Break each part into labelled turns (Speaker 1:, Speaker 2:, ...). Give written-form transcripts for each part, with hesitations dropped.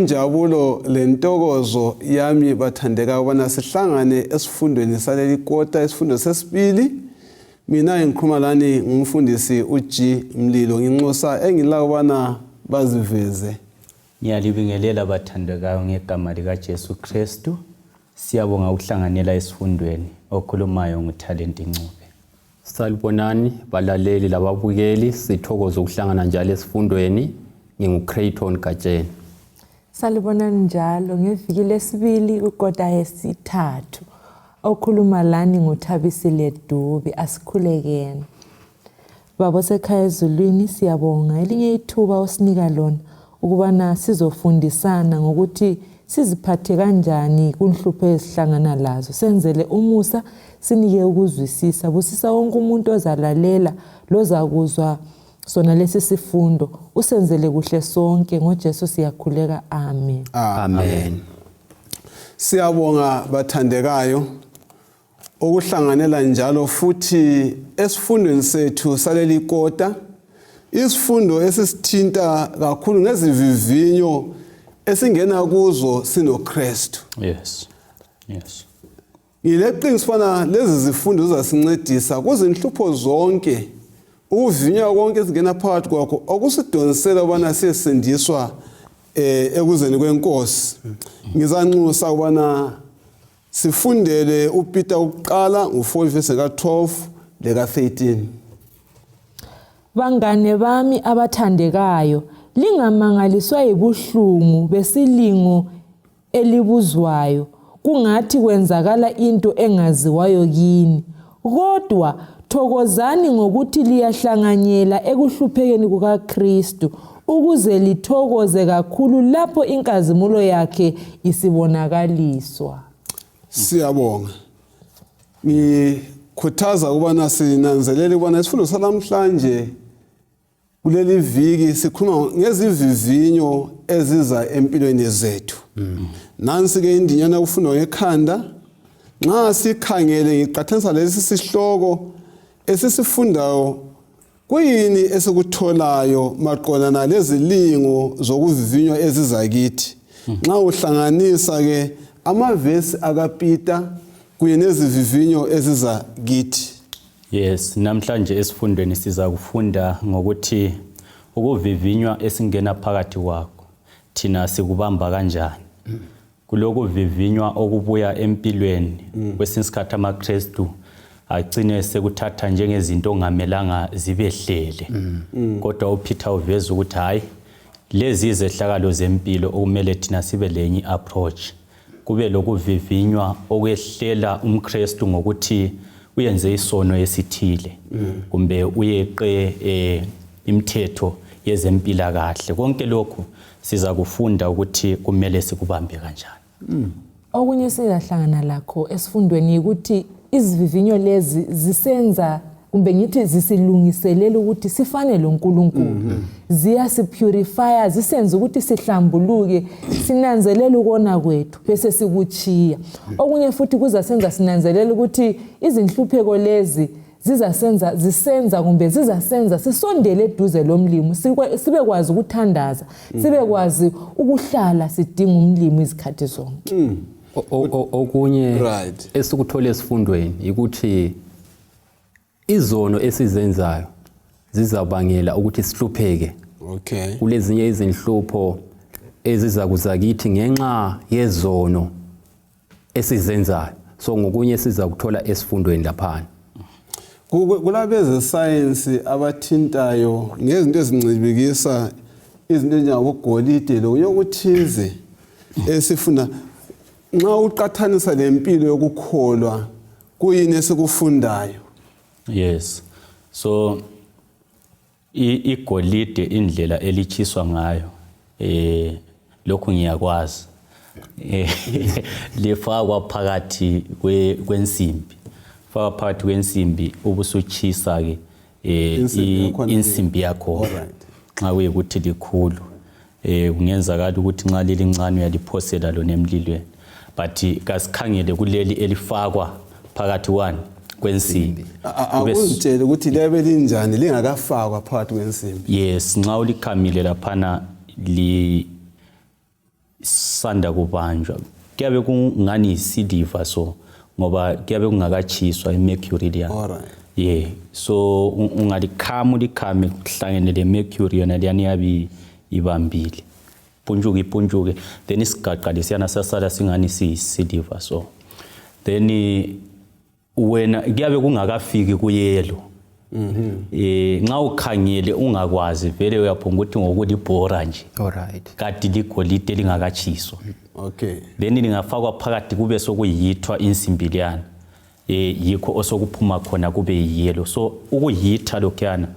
Speaker 1: Kuyinjabulo lentokozo yami bathandeka ubana sihlangane esifundweni saleli kota isifundo sesibili. Mina ngikhuluma lani ngumfundisi uG Mlilo nginxusa engila ubana baziveze.
Speaker 2: Ngiyalibingelela bathandekayo ngegama lika Jesu Kristu. Siyabonga ukuhlanganela esifundweni okhulumayo nguTalent Ncube.
Speaker 3: Salibonani balaleli lababukeli sithokoza ukuhlangana njalo esifundweni nginguCrayton Gatsheni.
Speaker 4: Salibonani njalo ngeviki lesibili ukota yesithathu okhuluma lani nguThabisile Dubi asikhulekeni. Baba sekhaya ezulwini siyabonga elinye ithuba osinika lona ukubana sizofundisana ngokuthi siziphathe kanjani kunhlupho ezihlangana lazo. Senzele umusa sinike ukuzwisisa busisa wonke umuntu ozalalela lozakuzwa sona lesi sifundo usenzele kuhle sonke ngoJesu siyakhuleka amen.
Speaker 3: Amen.
Speaker 1: Siyabonga bathandekayo ukuhlanganela njalo futhi esifundweni sethu saleli kota isifundo esisithinta kakhulu ngezivivinyo esingena kuzo sinoKristu.
Speaker 2: Yes.
Speaker 1: Ngileqiniso fana lezi zifundo zasincedisa kuzinhlupho zonke uvinya konke esingena phakathi kwakho okusidonsela ubana siyesindiswa ekuzeni kwenkosi. Ngizanxusa ubana sifundele uPeter ukuqala u4 verse ka 12 leka 13.
Speaker 4: Bangane bami abathandekayo lingamangaliswa yibuhlungu besilingo elibuzwayo kungathi kwenzakala into engaziwayo kini, kodwa thokozani ngokuthi liyahlanganyela ekuhluphekeni kukaKristu ukuze lithokoze kakhulu lapho inkazimulo yakhe isibonakaliswa.
Speaker 1: Siyabonga. Ngikhuthaza ukubana sinanzelele ukubana isifundo salamhlanje kuleli viki sikhuluma ngezivivinyo eziza empilweni zethu. Nansi ke indinyana ufundwa ngekhanda. Nxa sikhangele ngiqathanisa lesi sihloko esisifundayo kuyini esikutholayo maqondana lezilingo zokuvivinywa eziza kithi. Nxa uhlanganisa ke amavesi akaPeter kuye nezivivinyo eziza kithi.
Speaker 2: Yes, namhlanje esifundweni siza kufunda ngokuthi ukuvivinywa esingena phakathi kwakho thina sikubamba kanjani. Kulokuvivinywa okubuya empilweni kwesinsikhathi amaKristu agcine sekuthatha njengezinto ongamelanga zibehlele. Kodwa uPeter uveza ukuthi hayi lezi izehlakalo zempilo okumele thina sibe lenye approach. Kube lokuvivinywa okwehlela umKristu ngokuthi uyenze isono esithile kumbe uyeqe imithetho yezempilakahle. Konke lokho siza kufunda ukuthi kumele sikubambe kanjani.
Speaker 4: Okunye sizahlangana lakho esifundweni ukuthi izivivinyo lezi zisenza kumbe ngithi zisilungiselela ukuthi sifanele uNkulunkulu. Ziyasipurify, zisenza ukuthi sihlambuluke, sinanzelela ukona kwethu bese sikuchiya. Okunye futhi kuzasenza sinanzelela ukuthi izinhlupheko lezi zizasenza sisondele eduze lomlimo, sibe kwazi ukuthandaza, sibe kwazi ukuhlala sidinga umlimo izikhathi zonke.
Speaker 3: Okunye esikuthole esifundweni ukuthi izono esizenzayo zizabangela ukuthi sihlupheke.
Speaker 1: Okay.
Speaker 3: Kulezinye izinhlupho eziza kuzakithi ngenxa yezono esizenzayo. So ngokunye siza kuthola esifundweni lapha.
Speaker 1: Kulabeze science abathintayo ngezinto ezincibikisa izinto njengobugolide lokuyokuthize esifuna nxa uqathanisa lempilo yokukholwa kuyini esikufundayo.
Speaker 2: Yes. So igolide indlela elichiswa ngayo lokhu ngiyakwazi lifakwa phakathi kwensimbi. Faka phakathi kwensimbi ubusuchisa ke insimbi yakho. Nxa kuyikuthi likhulu kungenzakala ukuthi nxa lilincane uyaliphosela lona emlilweni. But kasikhangele kuleli elifakwa phakathi kwensimbi.
Speaker 1: Akuzitshela ukuthi liyabe linjani lingakafakwa phakathi kwensimbi.
Speaker 2: Yes, nxa ulikhamile laphana sanda kubanjwa kuyabe kungani isidiva so ngoba kuyabe kungakachiswa imercury liya. Yeah, so ungalikhama kuhlangene le mercury yona liyani yabi ibambile. Punjuke then isigaqa lesiyana sasala singani siyisidiva so. Then wena kuyabe kungakafiki kuyelo. Nxa ukhangele ungakwazi vele uyaphonga ukuthi ngokulibhora nje.
Speaker 3: Alright.
Speaker 2: Kati ligolide elingakachiswa.
Speaker 1: Okay.
Speaker 2: Then lingafakwa phakathi kube sokuyithwa insimbi liyana. Yikho osokuphuma khona kube yiyelo. So ukuyitha lokhuyana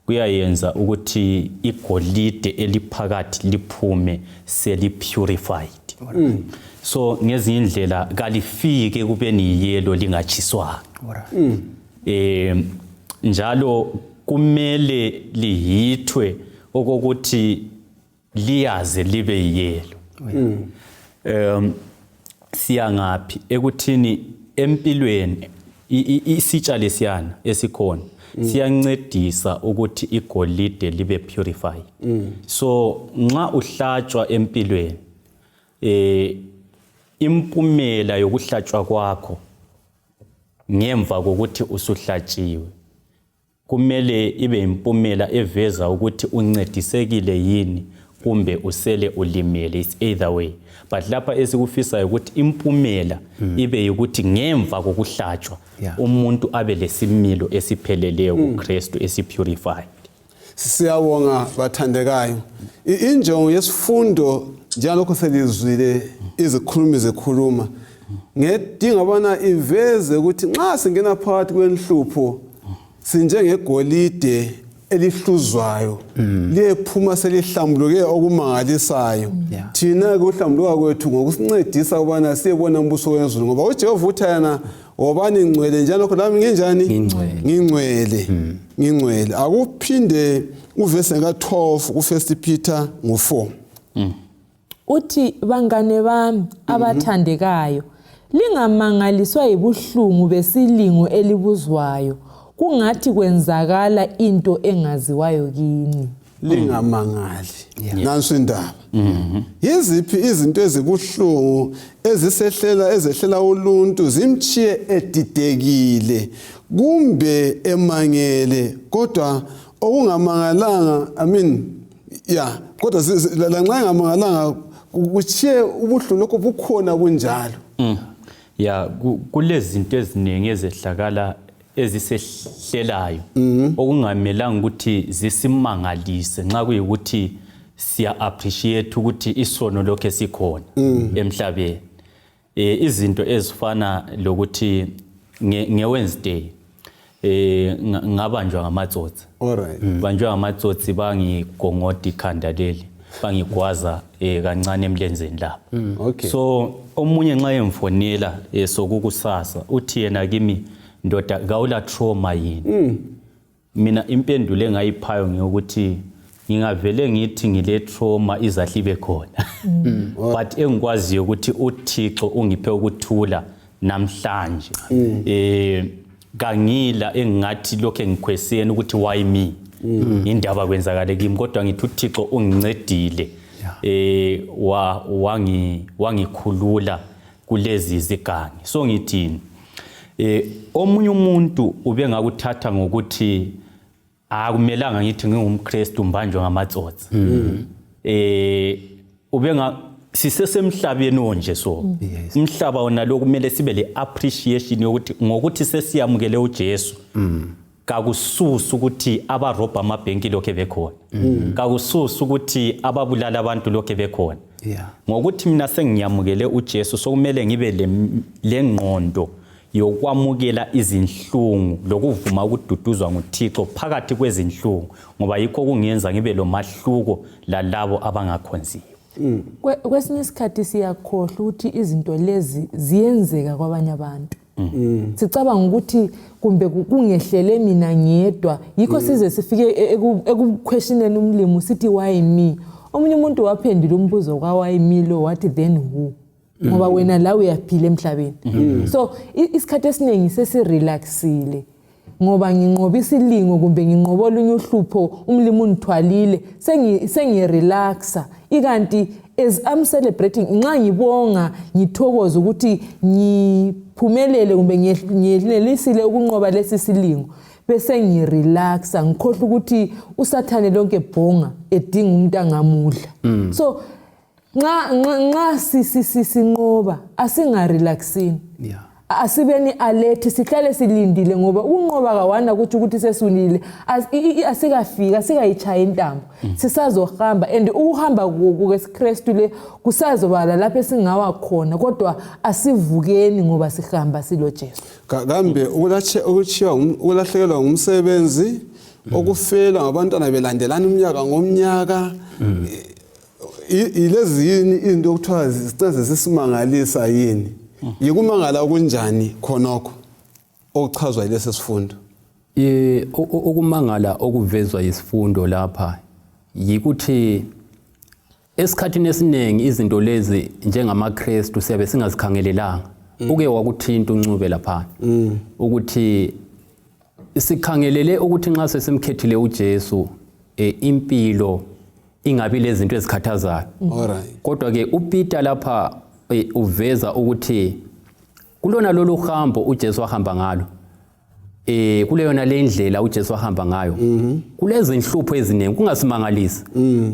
Speaker 2: kuyayenza ukuthi igolide eliphakathi liphume selipurified. So ngezinye indlela kalifike kube ni yelo lingachiswanga. Njalo kumele lihithwe okokuthi liyaze libe yelo. Siyangaphi ekuthini empilweni isitsha lesiyana esikhona siyancedisa ukuthi igolide libe purified. So nxa uhlatshwa empilweni impumela yokuhlatshwa kwakho ngemva kokuthi usuhlatshiwe kumele ibe impumela eveza ukuthi uncedisekile yini kumbe usele ulimele. It's either way, but lapha esikufisayo ukuthi impumela ibe ukuthi ngemva kokuhlatshwa umuntu abe lesimilo esipheleleyo kuKristu esipurified.
Speaker 1: Siyabonga bathandekayo. Injongo yesifundo njalokho selizwile izikhulumi zekhuluma ngedinga bona iveze ukuthi nxa singena phakathi kwenhlupho sinjengegolide elihluzwayo liyephuma selihlambuluke okumangalisayo. Thina kuhlambuluka kwethu ngokusincedisa ukubana siyebona umbuso wezulu ngoba uJehova uthi yana wobani ngcwele njalo nami nginjani ngingcwele. Akuphinde uvese ka12 ku1 Peter ngo4.
Speaker 4: Uthi bangane bami abathandekayo lingamangaliswa yibuhlungu besilingo elibuzwayo kungathi kwenzakala into engaziwayo kini.
Speaker 1: Lingamangali. Nansi indaba. Yiziphi izinto ezibuhlungu ezehlela uluntu zimchiye edidekile kumbe emangele kodwa okungamangalanga kodwa lanxa engamangalanga kuchiye ubuhlungu lokho bukhona bunjalo.
Speaker 2: Kulezinto eziningi ezehlakala ezisehlelayo okungamelanga ukuthi zisimangalise nxa kuyikuthi siya appreciate ukuthi isono lokho esikhona emhlabeni. Izinto ezifana lokuthi ngeWednesday ngabanjwa ngamatsotsi. Banjwa ngamatsotsi bangigongoda ikhanda leli bangigwaza kancane emlenzeni lapha. So omunye nxa emfonela sokukusasa uthi yena kimi ndoda gawula trauma yini. Mina impendulo engayiphayo ngiyokuthi ngingavele ngithi ngile trauma izahlibe khona. But engikwaziyo ukuthi uThixo ungiphe ukuthula namhlanje. Kangila engathi lokho engikhweseni ukuthi why me. Indaba kwenzakale kimi kodwa ngithi uThixo ungincedile. Wangikhulula kulezi zigangi. So ngithini omunye umuntu ube ngakuthatha ngokuthi akumelanga ngithi ngingumKristu mbanjwe ngamatsotsi. Ube sisesemhlabeni onje so umhlaba wona lo kumele sibe le appreciation yokuthi ngokuthi sesiyamukele uJesu kakususa ukuthi abarobha amabhenki lokho bekhona. Kakususa ukuthi ababulala abantu lokho bekhona. Ngokuthi mina sengiyamukele uJesu sokumele ngibe le ngqondo yokwamukela izinhlungu lokuvuma ukududuzwa nguThixo phakathi kwezinhlungu ngoba yikho kungenza ngibe lo mahluko lalabo abangakhonziyo.
Speaker 4: Kwesinye isikhathi siyakhohlwa ukuthi izinto lezi ziyenzeka kwabanye abantu. Sicabanga ukuthi kumbe kungehlele mina ngedwa yikho size sifike ekuquestioneni umlimo sithi why me. Omunye umuntu waphendula umbuzo kwa why me lo wathi then who. Ngoba wena la uyaphila emhlabeni. So isikhathi esiningi sesirelaxile ngoba nginqoba isilingo kumbe nginqoba olunye uhlupho umlimi ungithwalile sengi-relaxa ikanti as I'm celebrating nxa ngibonga ngithokoza ukuthi ngiphumelele kumbe ngiyenelisile ukunqoba lesi silingo bese ngirelaxa ngikhohle ukuthi usathane lonke bhonga edinga umuntu angamudla so nxa sinqoba asingarelaxini asibeni alert sihlale silindile ngoba ukunqoba kawana ukuthi sesunile asikafika sikayitshaya intambo sisazohamba and ukuhamba kuKristu le kusazobala lapho esingawa khona kodwa asivukeni ngoba sihamba silo Jesu
Speaker 1: kambe ukulahlekelwa ngumsebenzi okufela ngabantwana belandelana umnyaka ngomnyaka ilezi yini into okuthiwa ziceze sisimangalisa yini yikumangala okunjani khonokho okuchazwa yilesi sifundo
Speaker 3: ukumangala okuvezwa yisifundo lapha yikuthi esikhathini esiningi izinto lezi njengamaKristu siyabe singazikhangelelanga uke wakuthinta uncube lapha ukuthi sikhangelele ukuthi nxa sesimkhethile uJesu impilo ingabi lezinto ezikhathazayo kodwa ke uPeter lapha uveza ukuthi kulona lolu hambo uJesu wahamba ngalo kuleyona lendlela uJesu wahamba ngayo kulezi inhlupho eziningi kungasimangalisi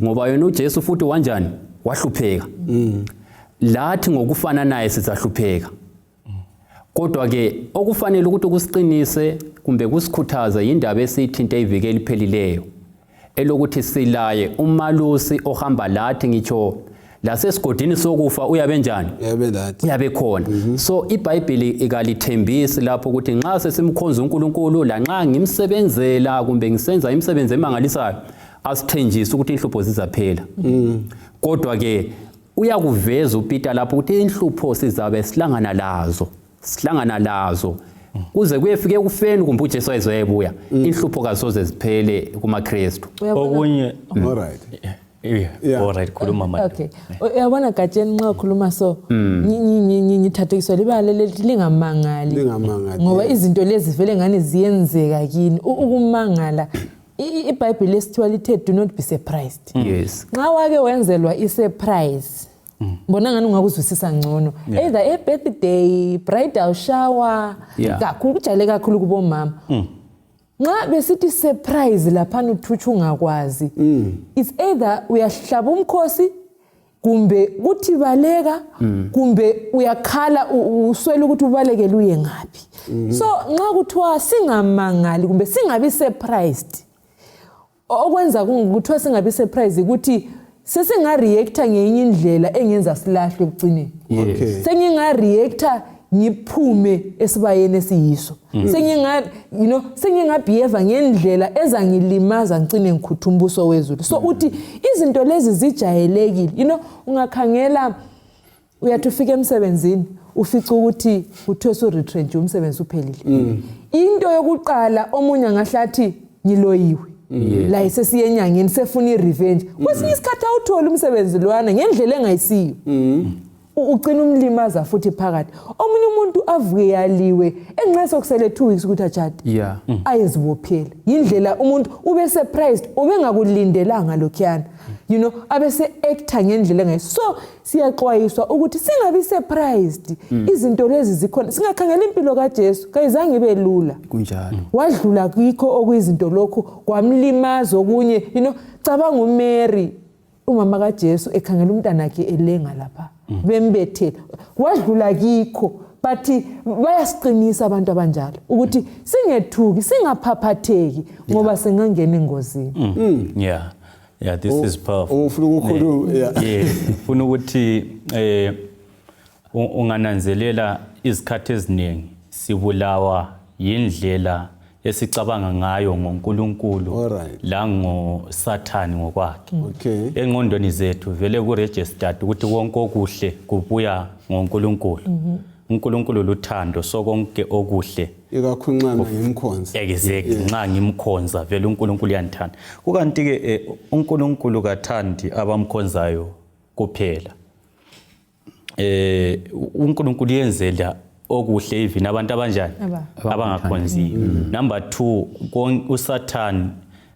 Speaker 3: ngoba yena uJesu futhi wanjani wahlupheka lathi ngokufana naye sizahlupheka kodwa ke okufanele ukuthi kusiqinise kumbe kusikhuthaza indaba esithinte ivike eliphelileyo elokuthi silaye umalusi ohamba lathi ngitsho lasesigodini sokufa uyabe njani uyabe khona so iBhayibheli ikalithembisi lapho ukuthi nxa sesimkhonza uNkulunkulu la nxa ngimsebenzela kumbe ngisenza imisebenzi emangalisayo asithenjisa ukuthi inhlupho zizaphela kodwa ke uyakuveza uPeter lapho ukuthi inhlupho sizabe sihlangana lazo kuze kuyefike ukufeni kumbe uJesu ayezoyebuya inhlupho kasoze ziphele kumaKristu
Speaker 2: okunye
Speaker 4: alright khuluma manje okay uyabona Gatsheni nxa ukhuluma so ngithathekiswa libala lingamangali ngoba izinto lezi vele ngani ziyenzeka kini ukumangala iBhayibheli lesithiwa lithe do not be surprised
Speaker 3: yes
Speaker 4: nxa wake wenzelwa isurprise bona ngani ungakuzwisisa ngcono either birthday bridal shower kakhulu kujale kakhulu kubomama nxa besithi surprise lapha uthutsha ungakwazi it's either uyahlaba umkhosi kumbe kuthi baleka kumbe uyakhala uswela ukuthi ubalekele uye ngapi so nxa kuthiwa singamangali kumbe singabi surprised okwenza kuthiwa singabi surprised ukuthi sesingareacta ngenye indlela engenza silahle ugcineni sengingareacta ngiphume esibayeni esiyiso sengingabehave ngendlela ezangilimaza ngcine ngikhutha umbuso wezulu so uthi izinto lezi zijayelekile ungakhangela uyathufika emsebenzini ufica ukuthi uthoso retrench umsebenzi uphelile into yokuqala omunye angahlathi ngiloyiwe la isesiyenyangeni sefuna irevenge kwesinye isikhathi awuthola umsebenzi lwana ngendlela engayisiyo ugcina umlimaza futhi phakathi omunye umuntu avuke yaliwe enxese okusele 2 weeks ukuthi ajade ayezibophela indlela umuntu ube surprised ubengakulindelanga lokhuyana abese actor ngendlela ngayo so siyaxwayiswa ukuthi singabi surprised izinto lezi zikhona singakhangela impilo kaJesu kayizange ibe lula
Speaker 3: kunjalo
Speaker 4: wadlula kikho okuyizinto lokho kwamlimaza okunye cabanga uMary umama kaJesu ekhangela umntana wakhe elenga lapha bembethela wadlula kikho but bayasiqinisa abantu abanjalo ukuthi singethuki singaphaphatheki ngoba singangena engozini
Speaker 2: this is powerful
Speaker 1: ufuna ukukhuluma
Speaker 2: ufuna ukuthi ungananzelela izikhathi eziningi sibulawa yindlela esicabanga ngayo ngoNkulunkulu la ngoSathani ngokwakhe engqondweni zethu vele kuregistered ukuthi konke okuhle kubuya ngoNkulunkulu uNkulunkulu luthando sokonke okuhle
Speaker 1: ikakhunqana ngimkhonza
Speaker 2: nxa ngimkhonza vele uNkulunkulu uyanthanda kukanti ke uNkulunkulu kathandi abamkhonzayo kuphela uNkulunkulu yenzela okuhle even abantu abanjani abangakhonziyo. Number 2 uSatan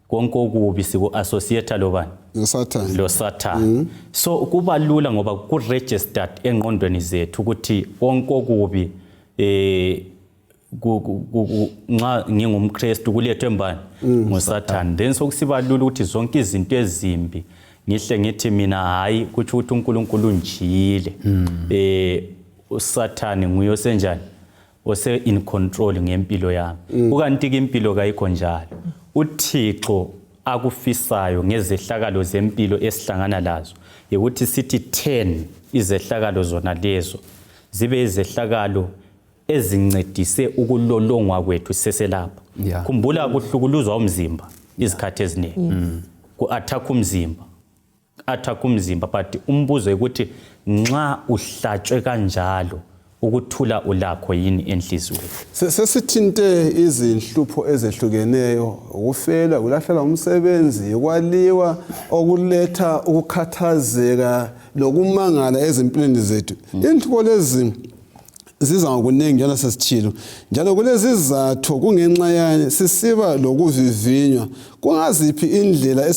Speaker 2: konke okubi siku-associate lobani lo Satan. So kuba lula ngoba ku-registered engqondweni zethu ukuthi konke okubi nxa ngingumKristu kulethwe mbani ngoSatan. Then sokusiba lula ukuthi zonke izinto ezimbi ngihle ngithi mina hayi kuthi ukuthi uNkulunkulu unjiyile. uSatan nguye osenjani ose in control ngempilo yami. Ukanti ke impilo kayikho njalo. uThixo akufisayo ngezehlakalo zempilo esihlangana lazo ukuthi sithi 10 izehlakalo zona lezo zibe izehlakalo ezincedise ukulolongwa kwethu seselapha. Khumbula kuhlukuluzwa umzimba izikhathi eziningi. Ku-attack umzimba but umbuzo ukuthi nxa uhlatshwe kanjalo ukuthula ulakho yini enhliziyweni.
Speaker 1: Sesithinte izinhlupho ezehlukeneyo, ukufela, ukulahlela umsebenzi, ukwaliwa, okuletha ukukhathazeka lokumangala ezimpilweni zethu. Inhlupho lezi ziza ngokuningi njalo sesithilo. Njalo kulezi izathu kungenxa yani sisiba lokuvivinywa. Kungaziphi indlela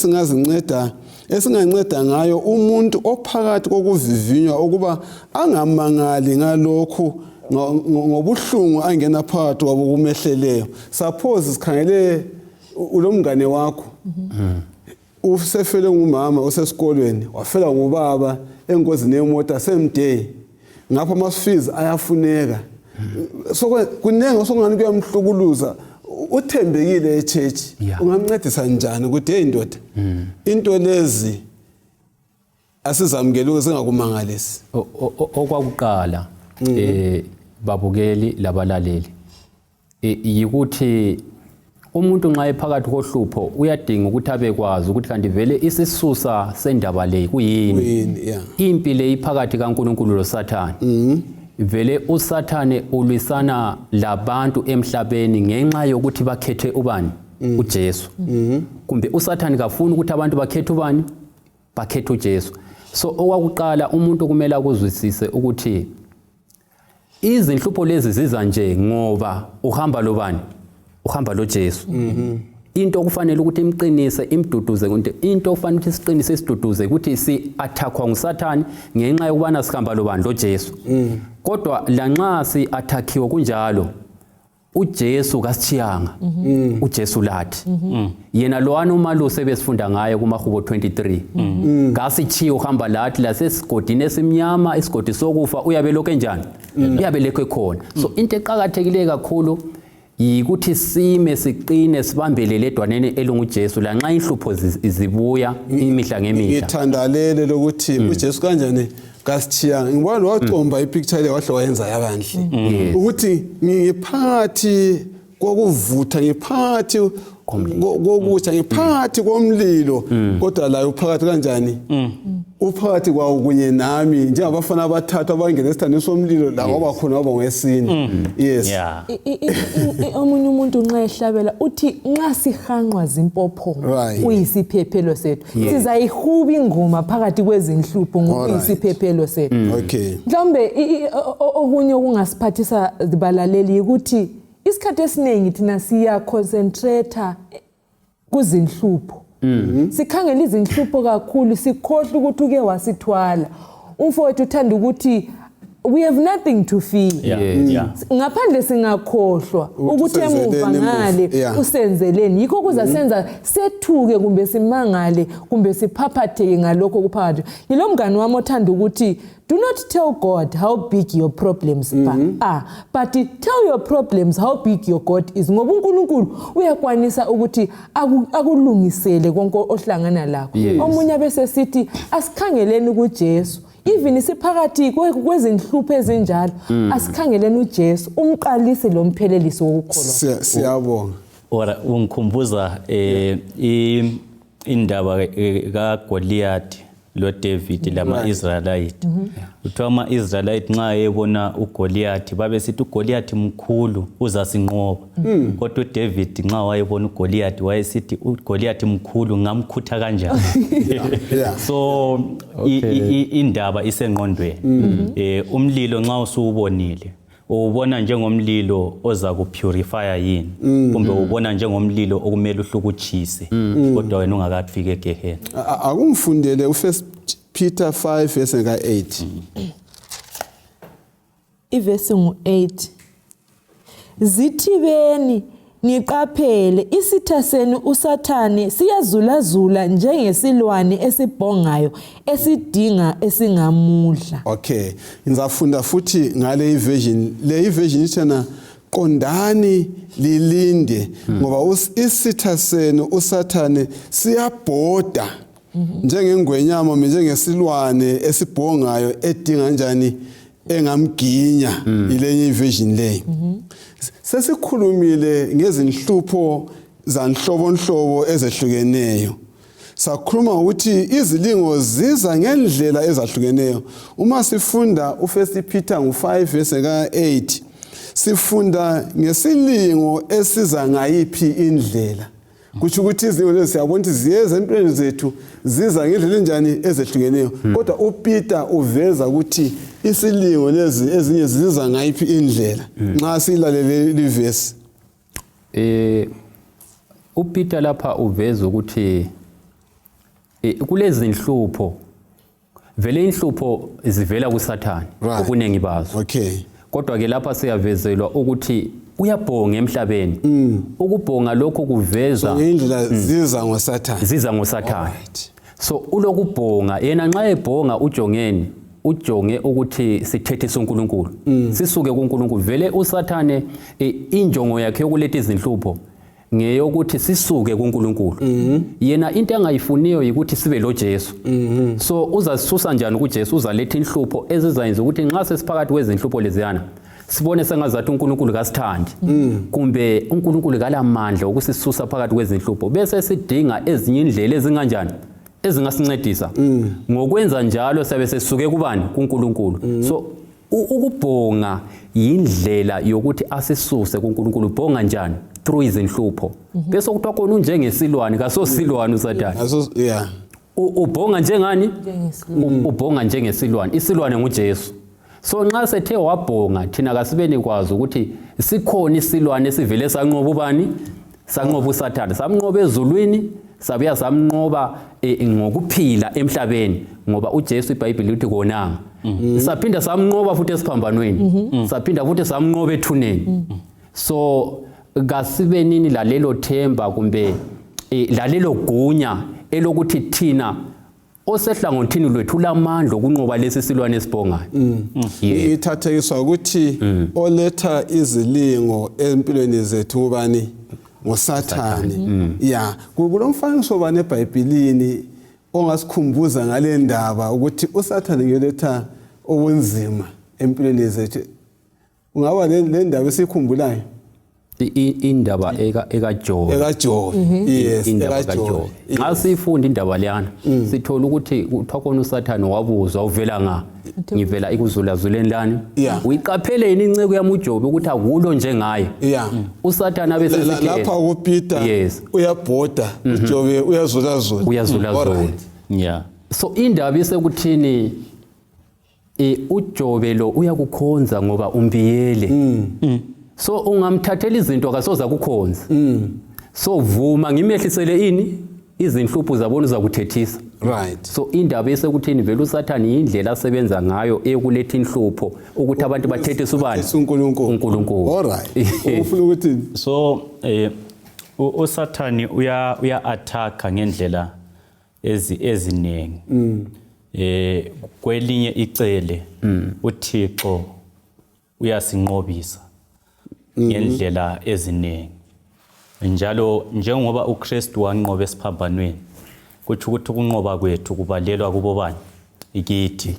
Speaker 1: esinganceda ngayo umuntu ophakathi kokuvivinywa ukuba angamangali ngalokho ngobuhlungu angena phakathi kwabokumehleleyo. Suppose sikhangele ulomngane wakho usefele ngumama osesikolweni, wafela ngubaba engozini yemoto semday. Ngapha ama-fees ayafuneka. So kunenge osongani kuyamhlukuluza. Uthembekile eChurch ungamncedisa njani ukuthi hey ndoda into lezi asizamukele singakumangalisi.
Speaker 3: Okwakuqala babukeli labalaleli yikuthi umuntu nxa ephakathi kohlupho uyadinga ukuthi abekwazi ukuthi kanti vele isisusa sendaba le kuyini. Impi le iphakathi kaNkulunkulu loSathane. Vele uSathane ulwisana labantu emhlabeni ngenxa yokuthi bakhethe ubani uJesu. Kumbe uSathane kafuni ukuthi abantu bakhethe ubani bakhethe uJesu. So okwakuqala umuntu kumele akuzwisise ukuthi izinhlupho lezi ziza nje ngoba uhamba lobani uhamba loJesu. Into okufanele ukuthi imqinise imduduze into okufanele ukuthi siqinise isiduduze ukuthi si-attackwa nguSathane ngenxa yokubana sihamba lobani loJesu. Kodwa lanxa si-attackiwe kunjalo uJesu kasithiyanga. uJesu lathi yena lowana umalusi ebesifunda ngayo kumaHubo 23 ngasithiya uhamba lathi lasesigodini esimnyama isigodi sokufa uyabe lokho enjani uyabe lekho khona. So into eqhakathekile kakhulu yikuthi sime siqine sibambelele edwaneni elunguJesu lanxa inhlupho zibuya imihla ngemihla.
Speaker 1: Ngithandalele lokuthi uJesu kanjani kasithiyanga. Ngibona lo wacomba ipicture le wahle wayenza yabanhle ukuthi ngiphakathi kokuvutha, ngiphakathi kokutsha, ngiphakathi komlilo kodwa la uphakathi kanjani uphakathi kwawo kunye nami njengabafana abathathu abangena esithandweni somlilo la ngoba khona waba ngwesini.
Speaker 4: Omunye umuntu nxa ehlabela uthi nxa sihanqwa zimpopho uyisiphephelo sethu sizayihuba ingoma phakathi kwezinhlupho ngokuyisiphephelo sethu. Mhlawumbe okunye okungasiphathisa zibalaleli ukuthi isikhathi esiningi thina siya concentrate kuzinhlupho. Sikhangela izinhlupho kakhulu sikhohle ukuthi uke wasithwala. Umfowethu uthanda ukuthi we have nothing to fear. Ngaphandle singakhohlwa ukuthi emuva ngale usenzeleni. Yikho kuzasenza sethuke kumbe simangale kumbe siphaphatheke ngalokho kuphakathi. Yilo mngane wami othanda ukuthi do not tell God how big your problems are, but tell your problems how big your God is. Ngoba uNkulunkulu uyakwanisa ukuthi akulungisele konke ohlangana lakho. Omunye bese sithi asikhangeleni kuJesu. Even isiphakathi kwezinhlupho ezinjalo asikhangeleni uJesu umqalisi lo mphelelisi wokukholwa.
Speaker 1: Siyabonga.
Speaker 2: Ora ungikhumbuza indaba kaGoliath lo David lama-Israelite. Uthiwa ama-Israelite nxa ebona uGoliath babesithi uGoliath mkhulu uzasinqoba. Kodwa uDavid nxa wayebona uGoliath wayesithi uGoliath mkhulu ngamkhutha kanjani. So indaba isengqondweni. Umlilo nxa usuwubonile ubona njengomlilo oza kupurifya yini kumbe ubona njengomlilo okumele uhlukutshise kodwa wena ungakafika egehena.
Speaker 1: Akumfundele u1 Peter 5 verse 8.
Speaker 4: Ivesi ngu-8. Zithibeni niqaphele isitha senu uSathane siyazulazula njengesilwane esibhongayo esidinga esingamudla.
Speaker 1: Okay, ngizafunda futhi ngale iversion. Le iversion ithana qondani lilinde ngoba isitha senu uSathane siyabhoda njengengwenyama njengesilwane esibhongayo edinga njani engamginya ilenye iversion leyo. Sesikhulumile ngezinhlupho zanhlobonhlobo ezehlukeneyo. Sakhuluma ukuthi izilingo ziza ngendlela ezahlukeneyo. Uma sifunda u1 Peter 5 verse 8 sifunda ngesilingo esiza ngayiphi indlela. Kuthi ukuthi izilingo lezi siyabona ukuthi ziyeza empilweni zethu ziza ngendlela enjani ezehlukeneyo. Kodwa uPeter uveza ukuthi isilingo lezi ezinye ziza ngayiphi indlela nxa silalele livesi.
Speaker 3: uPeter lapha uveza ukuthi kulezi inhlupho vele inhlupho zivela kuSathane okunengi bazo.
Speaker 1: Okay.
Speaker 3: Kodwa ke lapha siyavezelwa ukuthi uyabhonga emhlabeni. Ukubhonga lokho kuveza
Speaker 1: indlela ziza ngoSathane.
Speaker 3: Ziza ngoSathane. So ulokubhonga yena nxa ebhonga ujonge ukuthi sithethise uNkulunkulu. Sisuke kuNkulunkulu. Vele uSathane injongo yakhe yokuletha izinhlupho ngeyokuthi sisuke kuNkulunkulu. Yena into angayifuniyo ukuthi sibe lo Jesu. So uzasisusa njani kuJesu uzaletha inhlupho ezizayenza ukuthi nxa sesiphakathi kwezinhlupho leziyana sibone sengazathi uNkulunkulu kasithandi kumbe uNkulunkulu kalamandla ukusisusa phakathi kwezinhlupho bese sidinga ezinye indlela ezinganjani ezingasincedisa. Ngokwenza njalo siyabe sesisuke kubani kuNkulunkulu. So ukubhonga indlela yokuthi asisuse kuNkulunkulu. Ubhonga njani? Through izinhlupho. Bese kuthiwa khona unjengesilwane kasosilwane uSathane.
Speaker 1: Yeah.
Speaker 3: Ubhonga njengani? Ubhonga njengesilwane. Isilwane nguJesu. So nxa sethe wabhonga thina kasibeni kwazi ukuthi sikhona isilwane esivele sanqoba ubani? Sanqoba uSathane. Samnqoba ezulwini, sabuya samnqoba ngokuphila emhlabeni ngoba uJesu iBhayibheli lithi konanga. Saphinda samnqoba futhi esiphambanweni. Saphinda futhi samnqoba ethuneni. So kasibenini lalelo themba kumbe lalelo gunya elokuthi thina osehlangothini lwethu lamandla okunqoba lesi silwane esibhongayo.
Speaker 1: Ithathekiswa ukuthi oletha izilingo empilweni zethu ubani? ngoSathane. Yeah, kulomfanekiso bani eBhayibhelini ongasikhumbuza ngale ndaba ukuthi uSathane ngeletha obunzima empilweni zethu. Ungaba le ndaba esikhumbulayo?
Speaker 3: Indaba ekaJobe.
Speaker 1: Yes,
Speaker 3: indaba kaJobe. Nxa sifunda indaba leyana sithola ukuthi kuthiwa khona uSathane wabuzwa uvela nga ngivela ikuzulazuleni lani. Uyiqaphele yini inceke yami uJobe ukuthi akulo njengaye. uSathane abesesithi
Speaker 1: lapha kuPeter uyabhoda uJobe uyazulazula.
Speaker 2: Yeah.
Speaker 3: So indaba isekuthini uJobe lo uyakukhonza ngoba umbiyele. So ungamthathela izinto akasoza kukhonza. So vuma ngimehlisele ini izinhlupho zabona uzakuthethisa.
Speaker 1: Right.
Speaker 3: So indaba esekuthini vele uSathane indlela asebenza ngayo ekuletha inhlupho ukuthi abantu bathethise ubani? uNkulunkulu.
Speaker 1: Alright. Ufuna ukuthi
Speaker 2: so uSathane uya attack ngendlela ezinengi. Kwelinye icele uThixo uyasinqobisa ngendlela ezinengi. Njalo njengoba uKristu wanqoba esiphambanweni kuthi ukuthi ukunqoba kwethu kubalelwa kubo bani? Ikithi.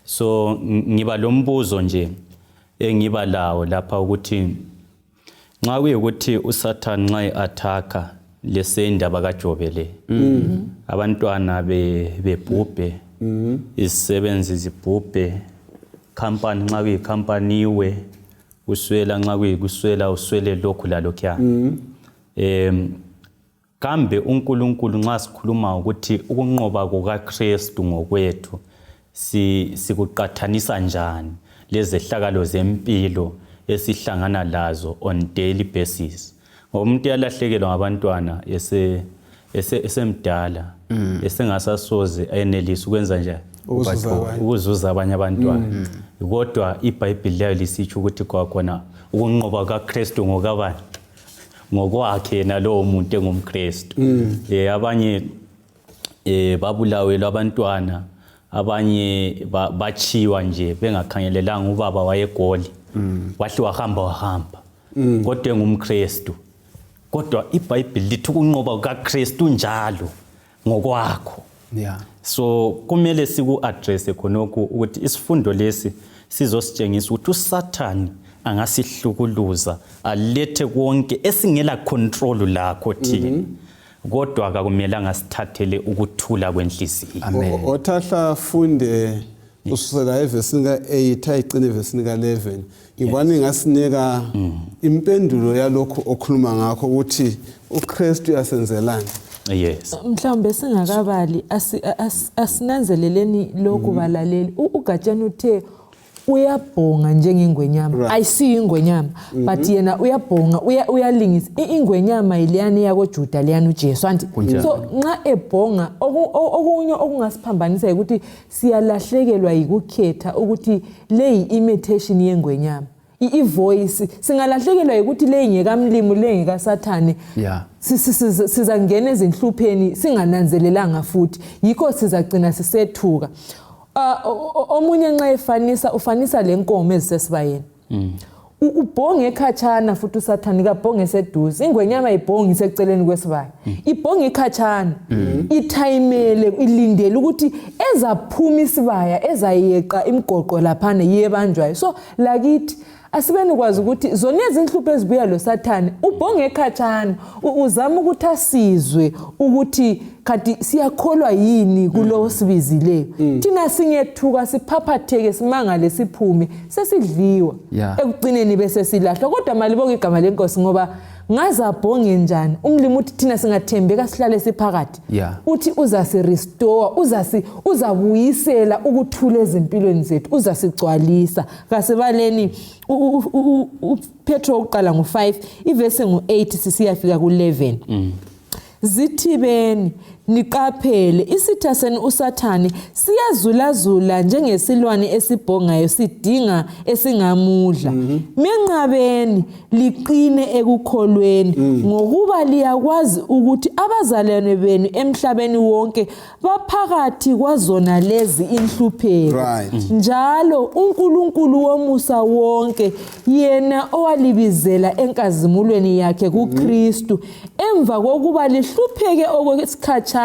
Speaker 2: So ngiba lombuzo nje engiba lawo lapha ukuthi nxa kuyikuthi uSathane nxa eattacka lesendaba kaJobe le abantwana bebhubhe izisebenzi zibhubhe company nxa kuyikhampaniwe uswela nxa kuyikuswela uswele lokhu lalokho. Kambe uNkulunkulu nxa sikhuluma ukuthi ukunqoba kukaKristu ngokwethu sikuqathanisa njani lezehlakalo zempilo esihlangana lazo on daily basis. Umuntu yalahlekelwa ngabantwana esemdala esengasasoze ayenelisa ukwenza njani ukuzuza abanye abantwana. Kodwa iBhayibheli layo lisitsho ukuthi kwakhona ukunqoba kaKristu ngokabani ngokwakhe yena lowo muntu engumKristu. Abanye babulawelwa abantwana, abanye bachiwa nje bengakhangelelanga ubaba wayegoli wahle wahamba kodwa engumKristu. Kodwa iBhayibheli lithi ukunqoba kaKristu njalo ngokwakho. So kumele siku-address khonokho ukuthi isifundo lesi sizositshengisa ukuthi uSathane angasihlukuluza alethe konke esingela control lakho thina. Kodwa akumelanga sithathele ukuthula kwenhliziyo.
Speaker 3: Amen.
Speaker 1: Othahla funde ususela evesini ka8 ayigcine evesini ka11. Ngibona ingasinika impendulo yalokho okhuluma ngakho ukuthi uKristu yasenzelana.
Speaker 2: Yes.
Speaker 4: Mhlawumbe singakabali asinanzeleleni lokhu balaleli. uGatshani uthe uyabhonga njengengwenyama. Ayisiyo ingwenyama but yena uyabhonga uyalingisa. Ingwenyama iliyani yakoJuda liyani uJesu anti. So nxa ebhonga okunye okungasiphambanisa ukuthi siyalahlekelwa yikukhetha ukuthi le imitation yengwenyama. I-voice singalahlekelwa ukuthi le ngekamlimo le ngekaSathane. Sizangena ezinhlupheni singananzelelanga futhi. Yikho sizagcina sisethuka. Omunye nxa ufanisa lenkomo ezisesibayeni. Ubhonge ekhatshana futhi uSathane kabhonge eseduze. Ingwenyama ibhonge iseceleni kwesibaya. Ibhonge ekhatshana. Ithayimele ilindele ukuthi ezaphuma isibaya ezayeqa imigoqo laphana yebanjwayo. So lakithi asibeni kwazi ukuthi zona izinhlupho ezibuya lo Sathane ubhonge ekhatshana uzama ukuthi asizwe ukuthi kati siyakholwa yini kulo sibizileyo. Thina singethuka siphaphatheke simangale siphume sesidliwa ekugcineni bese silahlwa. Kodwa malibonke igama lenkosi ngoba ngazabhonge njani umlimi uthi thina singathembeka sihlale siphakathi uthi uzasirestore uzabuyisela ukuthula ezimpilweni zethu uzasigcwalisa. Kasebaleni UPhetro uqala ngo5 ivesi ngo8 sisiyafika ku11. Zithibeni niqaphele isitha senu uSathane siyazulazula njengesilwane esibhongayo sidinga esingamudla. Menqabeni liqine ekukholweni ngokuba liyakwazi ukuthi abazalwane benu emhlabeni wonke baphakathi kwazona lezi inhlupheko. Njalo uNkulunkulu womusa wonke yena owalibizela enkazimulweni yakhe kuKristu emva kokuba lihlupheke okwesikhathi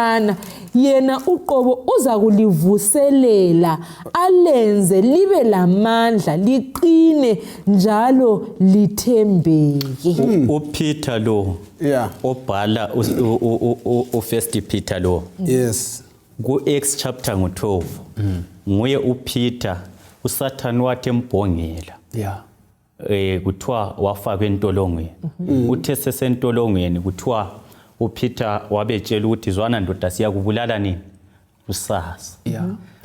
Speaker 4: yena uqobo uza kulivuselela alenze libe lamandla liqine njalo lithembeke.
Speaker 2: UPeter lo obhala uFirst Peter lo ku-Acts chapter ngo12 nguye uPeter uSathane wathi embhongela kuthiwa wafaka entolongweni. Uthe sesentolongweni kuthiwa uPeter wabetshela ukuthi zwana ndoda siyakubulala nini kusasa.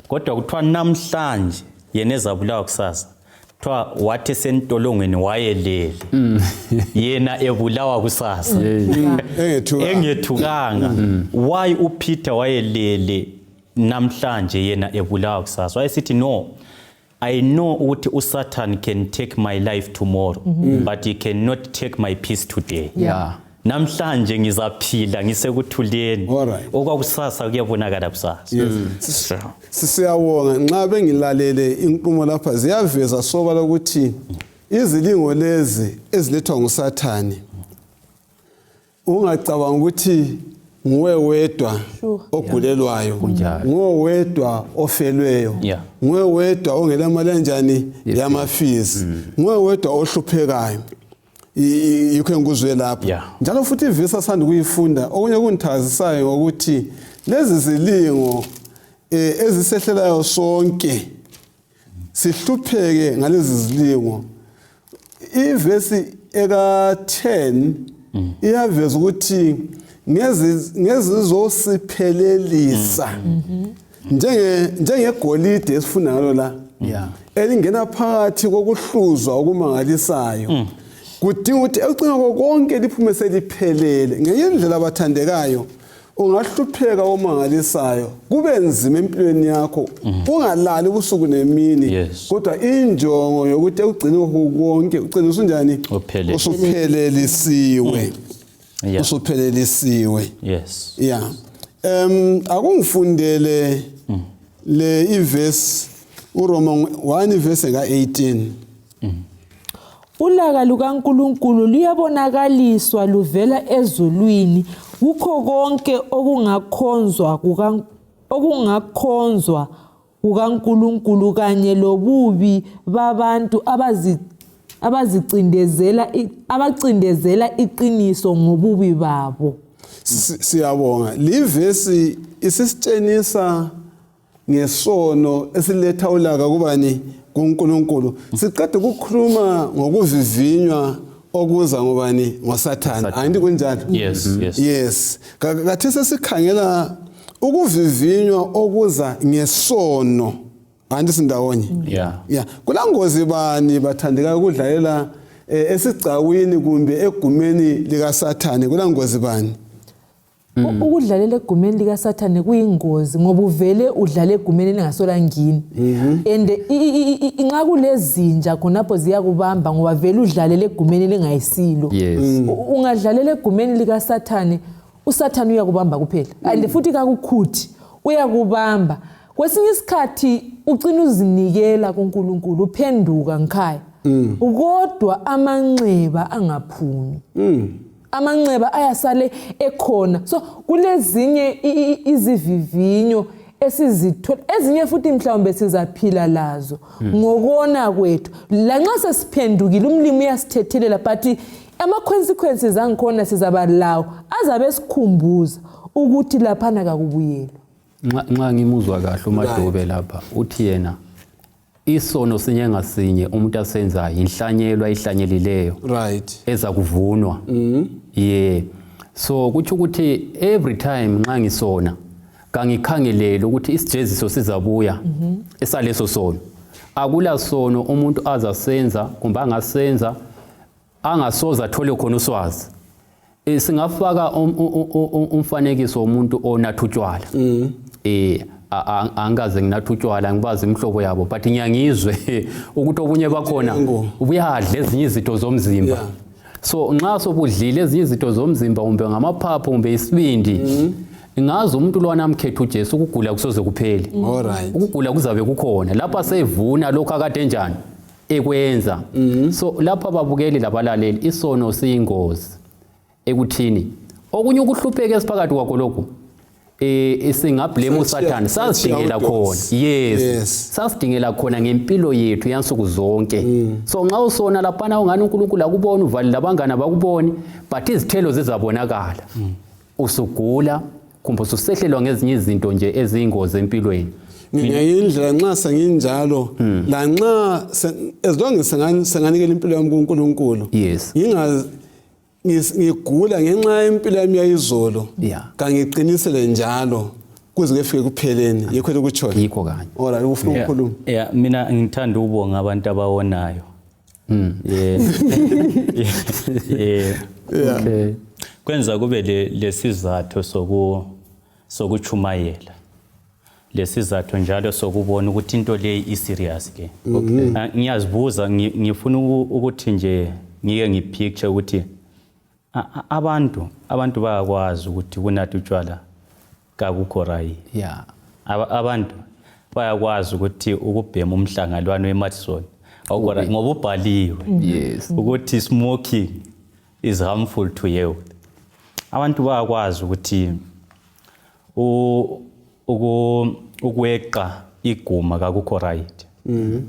Speaker 2: Kodwa kuthiwa namhlanje yena ezabulawa kusasa. Kuthiwa wathi sentolongweni wayelele. Yena ebulawa kusasa. Engethukanga. Why uPeter wayelele namhlanje yena ebulawa kusasa? Wayesithi no, I know ukuthi uSathane can take my life tomorrow but he cannot take my peace today. Namhlanje ngizaphila ngisekuthuleni okwakusasa kuyabonakala kusasa.
Speaker 1: Sisiyabonga nxa bengilalele inqumo lapha ziyaveza sobala ukuthi izilingo lezi ezilethwa nguSathane ungacabanga ukuthi nguwe wedwa ogulelwayo, nguwe wedwa ofelweyo, nguwe wedwa ongela malanjani yamafizi, nguwe wedwa ohluphekayo. Yikho ngikuzwe lapha. Njalo futhi ivesi asanda kuyifunda okunye kunithazisayo ukuthi lezi zilingo ezisehlelayo sonke sihlupheke ngalezi zilingo. Ivesi eka10 iyaveza ukuthi ngezizosiphelelisa njengegolide esifunda ngalo la elingena phakathi kokuhluzwa okumangalisayo kudinga ukuthi ekucinga konke liphume seliphelele ngenye indlela abathandekayo ungahlupheka omangalisayo kube nzima empilweni yakho ungalali ubusuku nemini kodwa injongo yokuthi ugcine konke ugcine usunjani usuphelelisiwe usuphelelisiwe
Speaker 2: yes
Speaker 1: yeah akungifundele le iverse uRoma 1 verse ka18
Speaker 4: Ulaka lukaNkulunkulu luyabonakaliswa luvela ezulwini kukho konke okungakhonzwa kukaNkulunkulu kanye lobubi babantu abacindezela iqiniso ngobubi babo.
Speaker 1: Siyabonga livesi isisitshengisa ngesono esiletha ulaka kubani kuNkulunkulu siqeda ukukhuluma ngokuvivinywa okuza ngobani ngoSathane andi kunjalo yes kathi sesikhangela ukuvivinywa okuza ngesono andi sindawonye kulangozi bani bathandeka ukudlalela esigcawini kumbe egumeni likaSathane kulangozi bani
Speaker 4: ukudlalela egumeni likaSathane kuyingozi ngoba uvele udlala egumeni lingasola ngini and inxa kulezinja khonapho ziyakubamba ngoba vele udlalela egumeni lingayisilo ungadlalela egumeni likaSathane uSathane uyakubamba kuphela and futhi kakukhuthi uyakubamba kwesinye isikhathi ugcina uzinikela kuNkulunkulu uphenduka ngikhaya kodwa amanxeba angaphumi amanxeba ayasale ekhona so kulezinye izivivinyo esizithola ezinye futhi mhlawumbe sizaphila lazo ngokona kwethu lanxa sesiphendukile umlimi uyasithethelela but ama consequences angikhona sizabalawo azabe sikhumbuza ukuthi laphana kakubuyela
Speaker 3: nxa ngimuzwa kahle uMadobe lapha uthi yena isono sinye ngasinye umuntu asenzayo inhlanyelwa ihlanyelileyo
Speaker 1: right
Speaker 3: eza kuvunwa so kuthi ukuthi every time nxa ngisona kangikhangelele ukuthi isijeziso sizabuya esaleso sono akula sono umuntu azasenza kumbe angasenza angasoza athole khona uswazi singafaka umfanekiso womuntu onathutshwala angaze nginathutshwala ngibazi imhlobo yabo but ngiyangizwe ukuthi obunye bakhona ubuyadla ezinye izitho zomzimba so nxa sobudlile ezinye izitho zomzimba kumbe ngamaphaphu kumbe isibindi ngazi umuntu lwana amkhetha uJesu ukugula kusoze kuphele ukugula kuzabe kukhona lapha sevuna lokho akade njani ekwenza so lapha babukeli labalaleli isono siyingozi ekuthini okunye ukuhlupheka esiphakathi kwakho lokho singablame uSathane sasidingela khona sasidingela khona ngempilo yethu yansuku zonke so nxa usona laphana ungani uNkulunkulu akubona uvali labangana bakuboni but izithelo zizabonakala usugula kumbe ususehlelwa ngezinye izinto nje eziyingozi empilweni
Speaker 1: ngiyindlela nxa senginjalo la nxa as long as senganikela impilo yami kuNkulunkulu ngigula ngenxa yempilo yami yayizolo kangiqinisele njalo kuze kufike kupheleni yikho lokuthona
Speaker 3: yikho kanye
Speaker 1: alright ufuna ukukhuluma
Speaker 2: mina ngithanda ukubonga abantu abawonayo
Speaker 3: okay
Speaker 2: kwenza kube lesizathu sokuchumayela lesizathu njalo sokubona ukuthi into le iserious ke ngiyazibuza ngifuna ukuthi nje ngike ngipicture ukuthi abantu bayakwazi ukuthi kunatha utshwala kakukho right abantu bayakwazi ukuthi ukubhema umhlangalwano eMathison awukho ngoba ubhaliwe ukuthi smoking is harmful to health abantu bayakwazi ukuthi ukweqa iguma kakukho right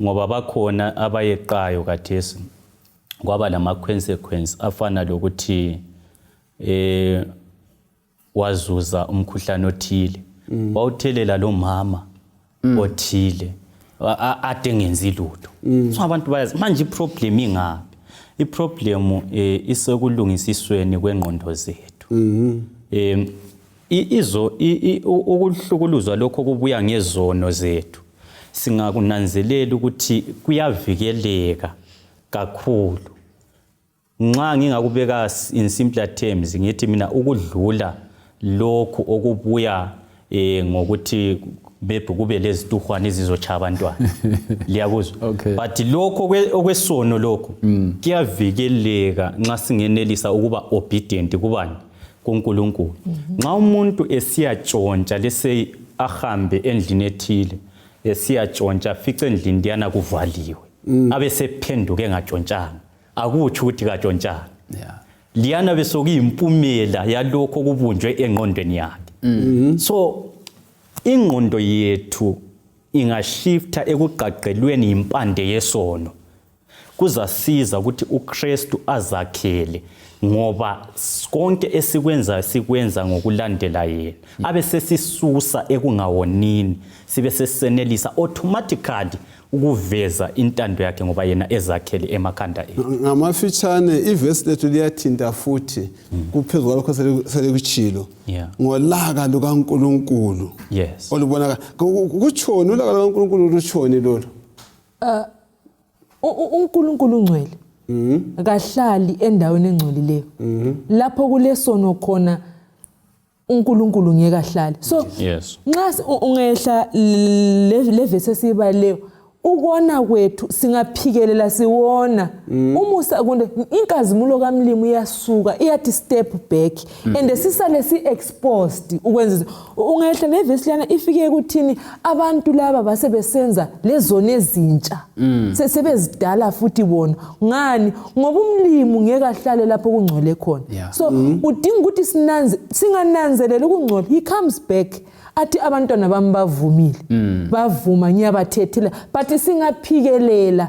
Speaker 2: ngoba bakhona abayeqayo kathesi kwaba lama consequence afana lokuthi wazuza umkhuhlane othile wawuthelela lo mama othile ade ngenzi lutho so abantu bayazi manje iproblem ingaphi iproblem isekulungisisweni kwengqondo zethu ukuhlukuluzwa lokho kubuya ngezono zethu singakunanzelela ukuthi kuyavikeleka kakhulu. Nxa ngingakubeka in simpler terms ngithi mina ukudlula lokhu okubuya ngokuthi bebe kube lezituhwana ezizochaya abantwana. Liyakuzwa?
Speaker 3: Okay.
Speaker 2: But lokho okwesono lokho kuyavikeleka nxa singenelisa ukuba obedient kubani? kuNkulunkulu. Nxa umuntu esiyatshontsha lese ahambe endlini ethile esiyatshontsha fice endlini ndiyana kuvaliwe abe sephenduke engatshontshanga akutsho ukuthi katshontsha. Liyana besokuyimpumela yalokho okubunjwe engqondweni yakhe. So ingqondo yethu ingashifta ekugqagqelweni impande yesono. Kuzasiza ukuthi uKristu azakhele ngoba konke esikwenza sikwenza ngokulandela yena. Abe sesisusa ekungawonini sibe sesenelisa automatically ukuveza intando yakhe ngoba yena ezakhele emakhanda ethu.
Speaker 1: Ngamafitshane iverse lethu liyathinta futhi kuphezulu kwalokho selekuchilo ngolaka lukaNkulunkulu.
Speaker 2: Yes.
Speaker 1: Olubonaka kutshoni ulaka lukaNkulunkulu lutshoni lolo?
Speaker 4: uNkulunkulu ungcwele. Akahlali endaweni engcolileyo. Lapho kulesono khona uNkulunkulu ngeke ahlale. So
Speaker 2: yes.
Speaker 4: Nxa ungehla le verse esibaleyo ukona kwethu singaphikelela siwona umusa kunde inkazimulo kaMlimu iyasuka iyathi step back and sisale si exposed ukwenza ungehla le verse lana ifike ukuthini abantu laba basebesenza lezone ezintsha sesebezidala futhi bona ngani ngoba uMlimu ngeke ahlale lapho kungcwele khona. So udinga ukuthi singananzelela ukungcola he comes back athi abantwana bami bavumile bavuma ngiyabathethela but singaphikelela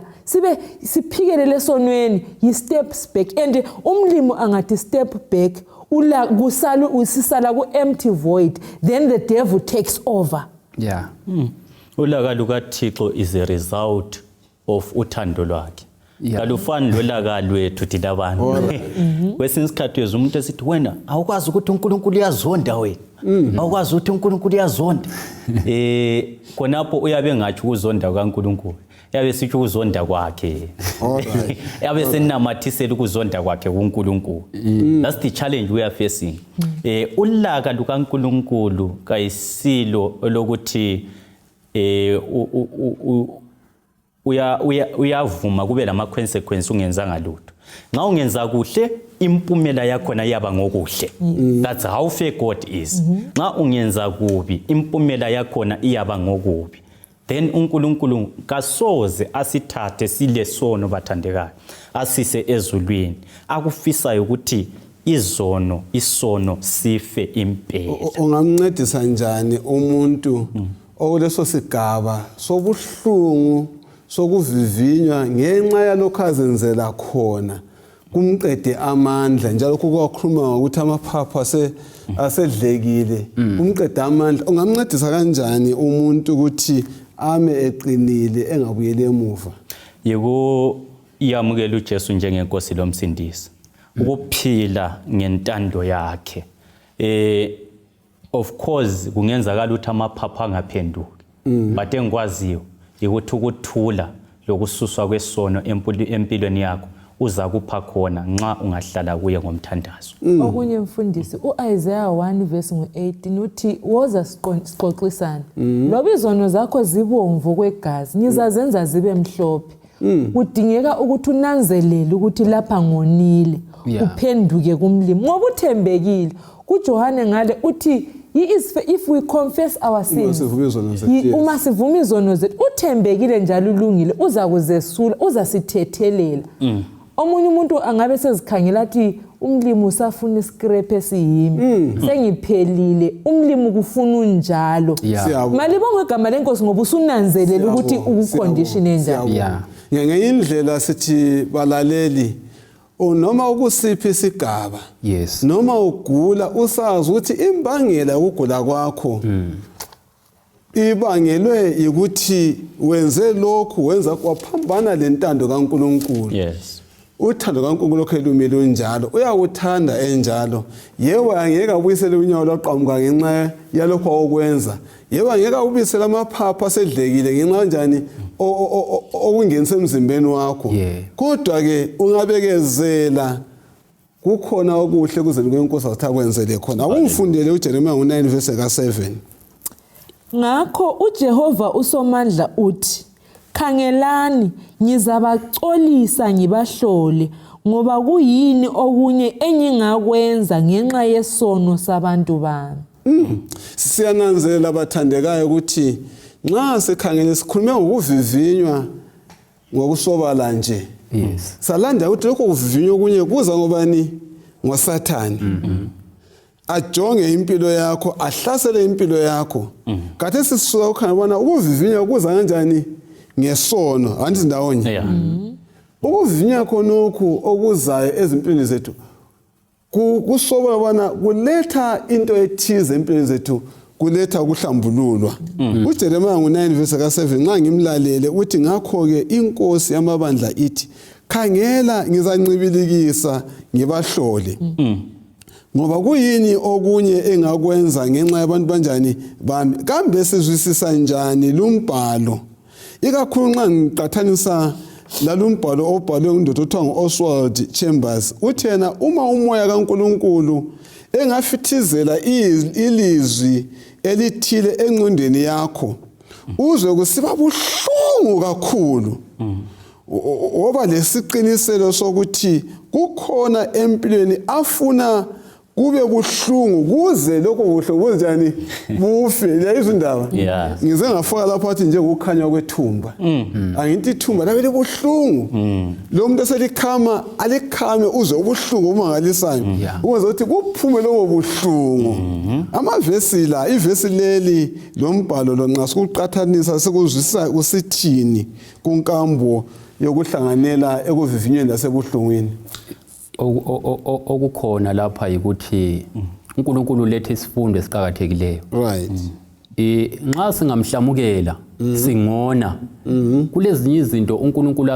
Speaker 4: siphikelele sonweni yi steps back and uMlimu angathi step back usisala ku empty void then the devil takes over.
Speaker 2: Ulaka lukaThixo is a result of uthando lwakhe. Kalufani lolaka lwethu thina abantu. Kwesinye isikhathi uyezwa umuntu esithi wena awukwazi ukuthi uNkulunkulu uyazonda wena. Awukwazi ukuthi uNkulunkulu uyazonda. Khonapho uyabe ngathi ukuzonda kaNkulunkulu. Yabe sithi ukuzonda kwakhe. Yabe senamathisela ukuzonda kwakhe kuNkulunkulu. That's the challenge we are facing. Ulaka lukaNkulunkulu kayisilo lokuthi uyavuma kube lama consequences ungenzanga lutho. Nxa ungenza kuhle impumela yakho na yaba ngokuhle. That's how fair God is. Nxa ungenza kubi impumela yakho na iyaba ngokubi. Then uNkulunkulu kasoze asithathe silesono bathandekayo asise ezulwini akufisayo ukuthi isono sife impela.
Speaker 1: Ungamncedisa njani umuntu okuleso sigaba sobuhlungu sokuvivinywa ngenxa yalokho azenzela khona kumqede amandla njalo kukhuluma ukuthi amaphaphu asedlekile kumqede amandla? Ungamncedisa kanjani umuntu ukuthi ame eqinile engabuyeli emuva?
Speaker 2: Yebo iyamukela uJesu njengenkosi lomsindisi ukuphila ngentando yakhe. Of course kungenzakala ukuthi amaphaphu angaphenduki but engikwaziyo ukuthi ukuthula lokususwa kwesono empilweni yakho uza kupha khona nxa ungahlala kuye ngomthandazo.
Speaker 4: Okunye mfundisi uIsaiah 1 verse 18 uthi woza siqoqisana loba izono zakho zibomvu kwegazi ngizazenza zibe mhlophe. Kudingeka ukuthi unanzelele ukuthi lapha ngonile uphenduke kuMlimu ngoba uthembekile. kuJohane ngale uthi if we confess our sins uma sivuma izono zethu uthembekile njalo ulungile uza kuzesula uzasithethelela. Omunye umuntu angabe sezikhangela athi uMlimu usafuna iscrape esiyimi sengiphelile uMlimu kufuna unjalo. Malibonge igama lenkosi ngoba usunanzelela ukuthi ukucondition enjalo.
Speaker 1: Ngenye indlela sithi balaleli noma ukusiphi isigaba noma ugula usazi ukuthi imbangela ukugula kwakho ibangelwe ukuthi wenze lokhu wenza kwaphambana lentando kaNkulunkulu. uthando kaNkulunkulu okhelumile unjalo uyakuthanda enjalo yebo angeke abuyisele unyawo lwaqhamuka ngenxa yalokho okwenza yebo angeke ubuyisele amaphaphu asedlekile ngenxa kanjani okungenisa emzimbeni wakho kodwa ke ungabekezela kukhona okuhle kuzeni kwenkosi akwenzele khona akungifundele uJeremiya 9 verse ka7
Speaker 4: ngakho uJehova usomandla uthi khangelani ngizabacolisa ngibahlole ngoba kuyini okunye engingakwenza ngenxa yesono sabantu bami
Speaker 1: siyananzelela abathandekayo ukuthi nxa sikhangele sikhuluma ngokuvivinywa ngokusobala nje salanda ukuthi lokho kuvivinywa kunye kuza ngobani ngoSathane ajonge impilo yakho ahlasele impilo yakho kade sisuka ukhana bona ukuvivinywa kuza kanjani ngesono andithi ndawonye ukuvivinywa khonokhu okuzayo ezimpilweni zethu kusobala bona kuletha into ethize empilweni zethu kuletha ukuhlambululwa uJeremiya 9 verse ka7 nxa ngimlalele uthi ngakho ke inkosi yamabandla ithi khangela ngizancibilikisa ngibahlole ngoba kuyini okunye engakwenza ngenxa yabantu banjani bami kambe sizwisisa njani lumbhalo ikakhulu nxa ngiqathanisa lalumbhalo obhalwe nguNdoda othiwa nguOswald Chambers uthi yena uma umoya kaNkulunkulu engafithizela ilizwi elithile engqondweni yakho uzwe kusiba buhlungu kakhulu oba lesiqiniselo sokuthi kukhona empilweni afuna kube buhlungu kuze lokho buhlungu bunjani bufe leyizindaba ngize ngafaka lapha athi nje ukukhanya kwethumba angithi ithumba labe libuhlungu lo muntu eselikhama alikhame uzwe ubuhlungu umangalisayo ukwenza ukuthi kuphume lobo buhlungu amavesi la ivesi leli lombhalo lo nxa sikuqathanisa sikuzwisisa usithini kunkambo yokuhlanganela ekuvivinyweni lasebuhlungwini
Speaker 3: okukhona lapha yikuthi uNkulunkulu lethe isifundo esiqhakathekileyo nxa singamhlamukela singona kulezinye izinto uNkulunkulu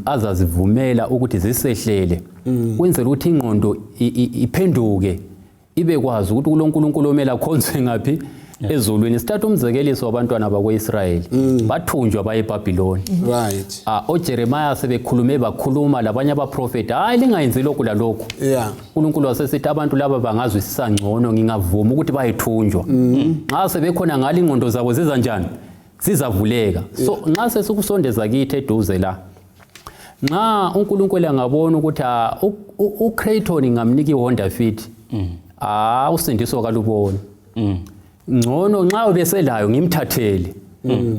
Speaker 3: azazivumela ukuthi zisehlele kwenzela ukuthi ingqondo iphenduke ibe kwazi ukuthi kuloNkulunkulu omela khonzwe ngaphi ezulwini sithatha umzekeliso wabantwana bakweIsrayeli bathunjwa baye eBhabhiloni oJeremiya sebekhulume bakhuluma labanye abaprofeti hayi lingayenzi lokhu lalokhu uNkulunkulu wasesithi abantu laba bangazwisisa ngcono ngingavuma ukuthi bayethunjwa nxa sebekhona ngale ingqondo zabo ziza njani zizavuleka so nxa sesikusondeza kithi eduze la nxa uNkulunkulu angabona ukuthi uCrayton ngamnika iHonda Fit usindiso kalubona ngcono nxa ubeselayo ngimthathele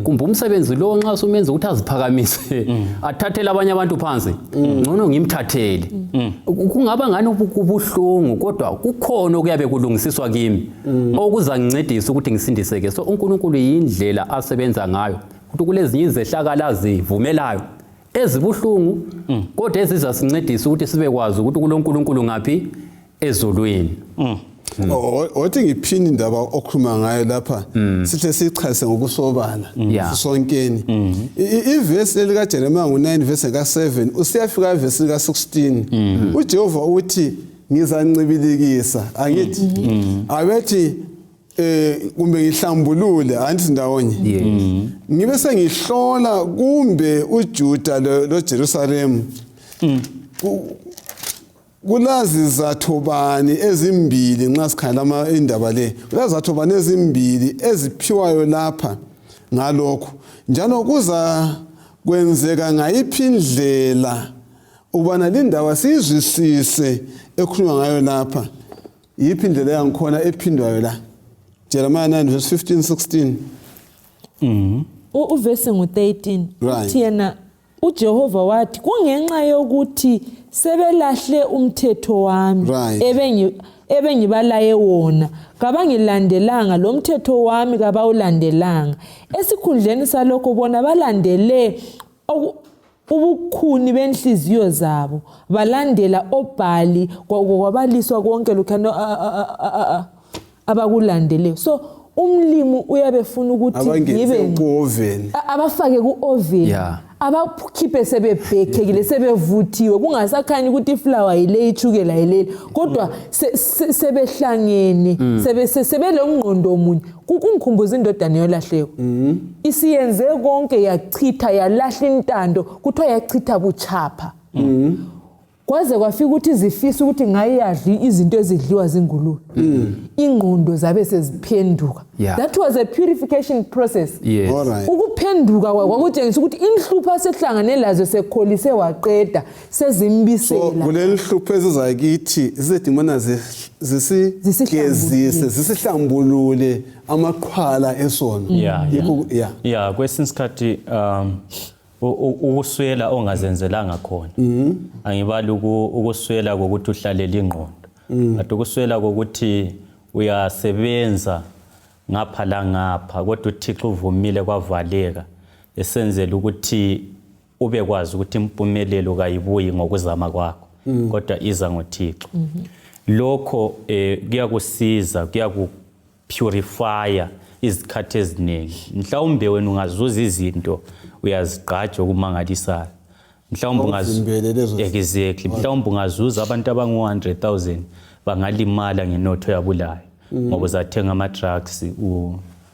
Speaker 3: kumbe umsebenzi lo nxa sumenza ukuthi aziphakamise athathele abanye abantu phansi ngcono ngimthathele kungaba ngani ubuhlungu kodwa kukhona okuyabe kulungisiswa kimi okuza ngincedisa ukuthi ngisindiseke so uNkulunkulu yindlela asebenza ngayo ukuthi kulezinye izehlakala zivumelayo ezibuhlungu kodwa ezizasincedisa ukuthi sibe kwazi ukuthi kuloNkulunkulu ngaphi ezulwini
Speaker 1: othi ngiphini indaba okhuluma ngayo lapha sithe sichase ngokusobala sonkeni ivesi elika Jeremiya 9 verse ka7 usiyafika ivesi lika 16 uJehova uthi ngizancibilikisa angithi abethi kumbe ngihlambulule andithi ndawonye ngibe sengihlola kumbe uJuda loJerusalem kulazi zathobani ezimbili nxa sikhala indaba le kulazi zathobani ezimbili eziphiwayo lapha ngalokho njalo kuza kwenzeka ngayiphi indlela ubana lindawo sizwisise ekhuluma ngayo lapha yiphi indlela yangikhona ephindwayo la Jeremiah 9 verse 15 16
Speaker 4: uvesi ngu13 uthi yena uJehova wathi kungenxa yokuthi sebelahle umthetho wami ebengibalaye wona kabangilandelanga lo mthetho wami kabawulandelanga esikhundleni salokho bona balandele ubukhuni benhliziyo zabo balandela obhali kwabaliswa konke lokhano abakulandele so umlimi uyabefuna ukuthi ngibe
Speaker 1: kuoven
Speaker 4: abafake kuoven abakhiphe sebebhekekile sebevuthiwe kungasakhanyi ukuthi iflower ile ichukela ile kodwa sebehlangene sebelomngqondo omunye kungikhumbuza indodana yolahleko isiyenze konke yachitha yalahla intando kuthiwa yachitha buchapha kwaze kwafika ukuthi zifisa ukuthi ngayadli izinto ezidliwa zingulube ingqondo zabe seziphenduka that was a purification process ukuphenduka kwakutshengisa ukuthi inhlupho sehlangane lazo sekholise waqeda sezimbisela
Speaker 1: so kuleli hlupho ezizakithi zizedimana zisigezise zisihlambulule amaqhwala esono
Speaker 2: kwesinye isikhathi ukuswela ongazenzelanga khona angibali ukuswela kokuthi uhlalela ingqondo kanti ukuswela kokuthi uyasebenza ngapha la ngapha kodwa uThixo uvumile kwavaleka esenzela ukuthi ube kwazi ukuthi impumelelo kayibuyi ngokuzama kwakho kodwa iza ngoThixo lokho kuyakusiza kuyakupurifya izikhathi eziningi mhlawumbe wena ungazuza izinto uyazigqaja okumangalisayo mhlawumbe exactly mhlawumbe ungazuza abantu abangu-100,000 bangalimala ngenotho yabulayo ngoba uzathenga ama-drugs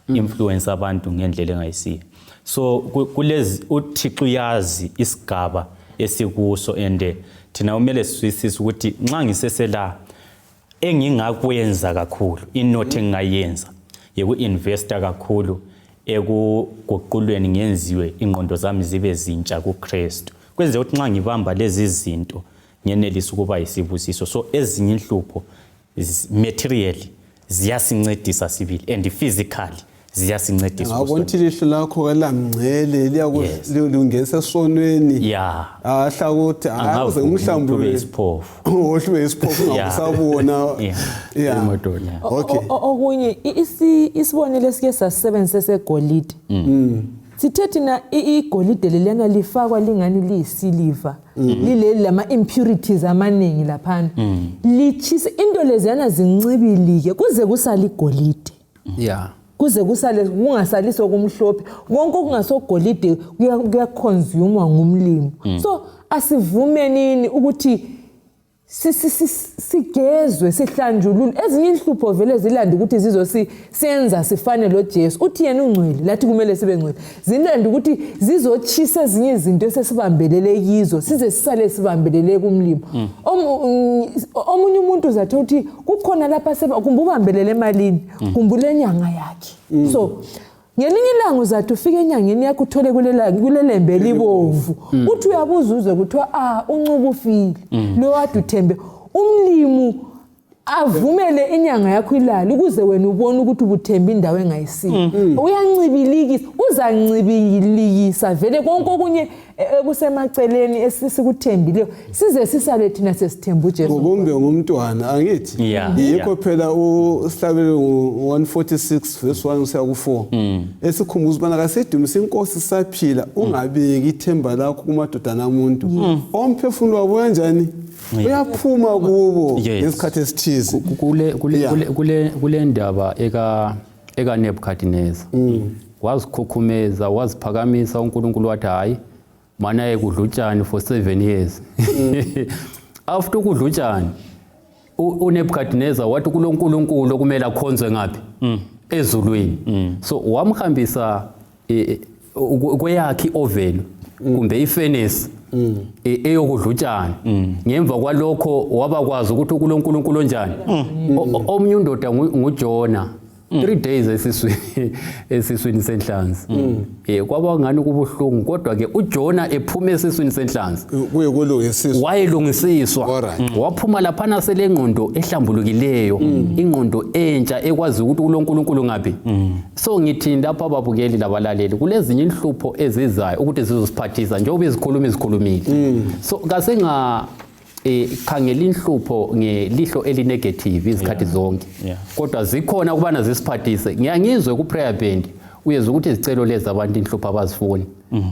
Speaker 2: influence abantu ngendlela engayisiyo so kulezi uThixo uyazi isigaba esikuso and thina kumele sisise ukuthi nxa ngisesela engingakwenza kakhulu inotho engingayenza yeku-investa kakhulu ekuguqulweni ngenziwe ingqondo zami zibe zintsha kuKristu kwenze ukuthi nxa ngibamba lezi zinto ngenelisa ukuba isibusiso so ezinye inhlupho material ziyasincedisa sibili and physically ziyasincedisa
Speaker 1: ngabonthi lihlo lakho kalamngcele liyakungesa esonweni ahla ukuthi akuze umhlambulule
Speaker 2: isiphofu
Speaker 1: ohlube isiphofu ngabusabona
Speaker 2: emotoni
Speaker 1: okay
Speaker 4: okunye isibonelo sike sasebenzise segolide sithethe na igolide lelana lifakwa lingani liyisiliva lileli lama impurities amaningi laphana lichise into leziyana zincibilike kuze kusala igolide kuze kusale kungasaliso kumhlophe konke okungasogolide kuyaconsumewa ngumlimo so asivumenini ukuthi sigezwe sihlanjulule ezinye inhlupho vele zilanda ukuthi zizosenza sifane lo Jesu uthi yena ungcwele lathi kumele sibe ngcwele zilanda ukuthi zizochisa ezinye izinto esesibambelele kizo size sisale sibambelele kumlimo omunye umuntu uzathe uthi kukhona lapha kumbubambelele emalini kumbule enyanga yakhe so ngelinye ilanga uzathi ufike enyangeni yakho uthole kulelembe libomvu uthi uyabuza uze kuthiwa uncuba ufile lo wade uthembe umlimu avumele inyanga yakho ilali ukuze wena ubone ukuthi ubuthemba indawo engayisiyo uyancibilikisa uzancibilikisa vele konke okunye ekusemaceleni esisikuthembileyo size sisale thina sesithemba uJesu
Speaker 1: kumbe ngumntwana angithi yikho phela usihlabele 146 verse 1 kuya ku4 esikhumbuza ubana kasedumisa inkosi saphila ungabeki ithemba lakho kumadodana omuntu omphefumulo wabo kanjani uyaphuma kubo ngesikhathi esithize
Speaker 3: kule ndaba eka Nebukadneza wazikhukhumeza waziphakamisa uNkulunkulu wathi hayi mana ekudlutshani for 7 years after ukudlutshani uNebukadneza wathi kuloNkulunkulu okumele akhonzwe ngaphi ezulwini so wamhambisa kweyakhe ovelo kumbe ifenesi eyokudlutshana ngemva kwalokho wabakwazi ukuthi kuloNkulunkulu onjani omnye undoda nguJona 3 days esiswini senhlanzi kwaba ngani kubuhlungu kodwa ke uJona ephuma esiswini senhlanzi
Speaker 1: kuye kulungisiswa
Speaker 3: wayelungisiswa waphuma laphana selengqondo ehlambulukileyo ingqondo entsha ekwazi ukuthi kuloNkulunkulu ngaphi so ngithi lapha ababukeli labalaleli kulezinye inhlupho ezizayo ukuthi zizosiphathisa njengoba izikhulumile so kasenga khangela inhlupho ngelihlo elinegative izikhathi zonke kodwa zikhona kubana zisiphathise ngiyangizwe ku prayer band uyeza ukuthi izicelo lezi abantu inhlupho abazifuni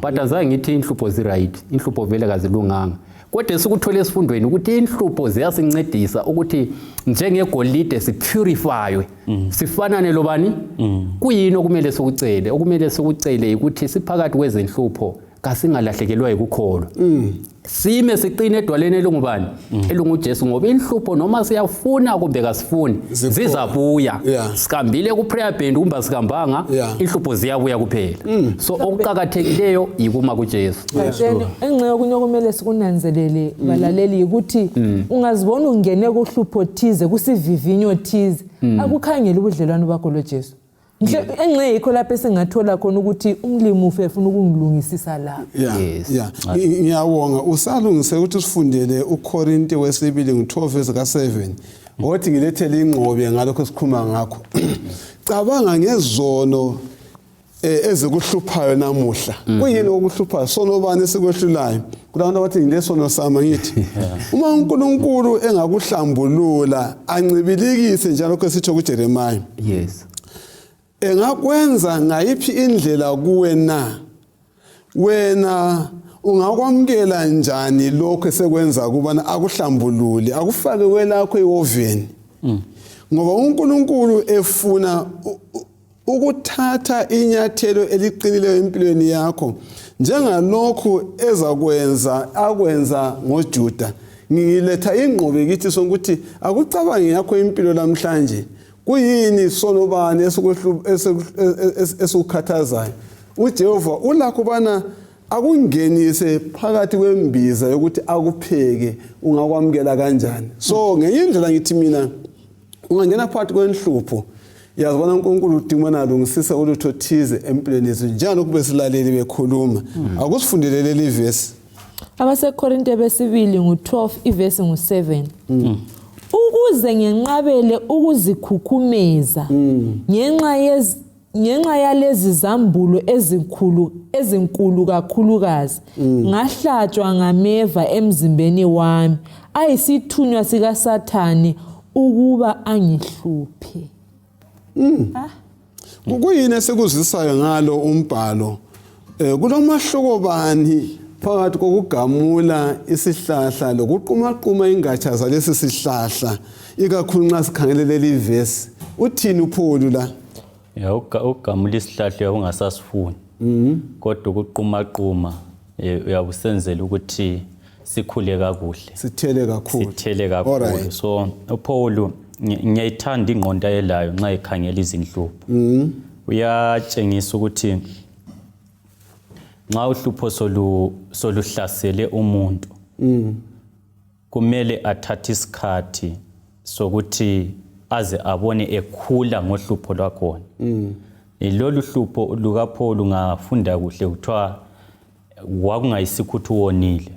Speaker 3: but azange ngithi inhlupho ziright inhlupho vele kazilunganga kodwa sikuthola esifundweni ukuthi inhlupho ziyasincedisa ukuthi njengegolide sipurifywe sifanane lobani kuyini okumele sikucele ukuthi siphakathi kwezenhlupho kasingalahlekelwa yikukholwa sime siqine edwaleni elungubani elunguJesu ngoba inhlupho noma siyafuna kumbe kasifuni zizabuya sikambile ku prayer band kumbe sikambanga inhlupho ziyabuya kuphela so okuqhakathekileyo yikuma kuJesu
Speaker 4: engxe okunye kumele sikunanzelele balaleli ukuthi ungazibona ungene kuhlupho thize kusivivinyo thize akukhangela ubudlelwano bakho loJesu engxe yikho lapho esingathola khona ukuthi umlimi ufuna ukungilungisisa la
Speaker 1: ngiyabonga usalungise ukuthi sifundele uKorinte wesibili ngo-12 verse ka7 ngothi ngilethele ingqobe ngalokho sikhuluma ngakho cabanga ngezono ezikuhluphayo namuhla kuyini okuhluphayo sono bani esikwehlulayo kulabantu abathi ngilesono sama ngithi uma uNkulunkulu engakuhlambulula ancibilikise njalo kwesitho kuJeremiah engakwenza ngayiphi indlela kuwe na wena ungakwamkela njani lokho esekwenza kubana akuhlambulule akufake kwelakho ehoveni ngoba uNkulunkulu efuna ukuthatha inyathelo eliqinileyo empilweni yakho njengalokho ezakwenza akwenza ngoJuda ngiletha ingqobe kithi sokuthi akucabange yakho impilo namhlanje kuyini sonobani esukhathazayo uJehova ulakho bana akungenise phakathi kwembiza yokuthi akupheke ungakwamkela kanjani so ngenye indlela ngithi mina ungangena phakathi kwenhlupho yazibona uNkulunkulu udimana alungisisa ulutho thize empilweni yethu njalo kube silaleli bekhuluma akusifundele leli verse
Speaker 4: abaseKorinte besibili ngo12 ivesi ngo7 ukuze ngenqabele ukuzikhukhumeza ngenxa yalezi zambulo ezinkulu kakhulukazi ngahlatshwa ngameva emzimbeni wami ayisithunywa sikaSathane ukuba angihluphe
Speaker 1: kuyini esikuzisayo ngalo umbhalo kulomahluko bani phakathi kokugamula isihlahla lokuqumaquma ingatsha zalesi sihlahla ikakhulu nxa sikhangelele leli verse uthini uPaul la
Speaker 2: ugamula isihlahla ungasasifuni kodwa ukuqumaquma uyabusenzela ukuthi sikhule kakuhle
Speaker 1: sithele kakhulu
Speaker 2: so uPaul ngiyayithanda ingqondo ayelayo nxa ekhangela izinhlupho uyatshengisa ukuthi nxa uhlupho soluhlasele umuntu kumele athathe isikhathi sokuthi aze abone ekhula ngohlupho lwakhona lolu hlupho lukaPaul ungafunda kuhle kuthiwa wakungayisikho ukuthi wonile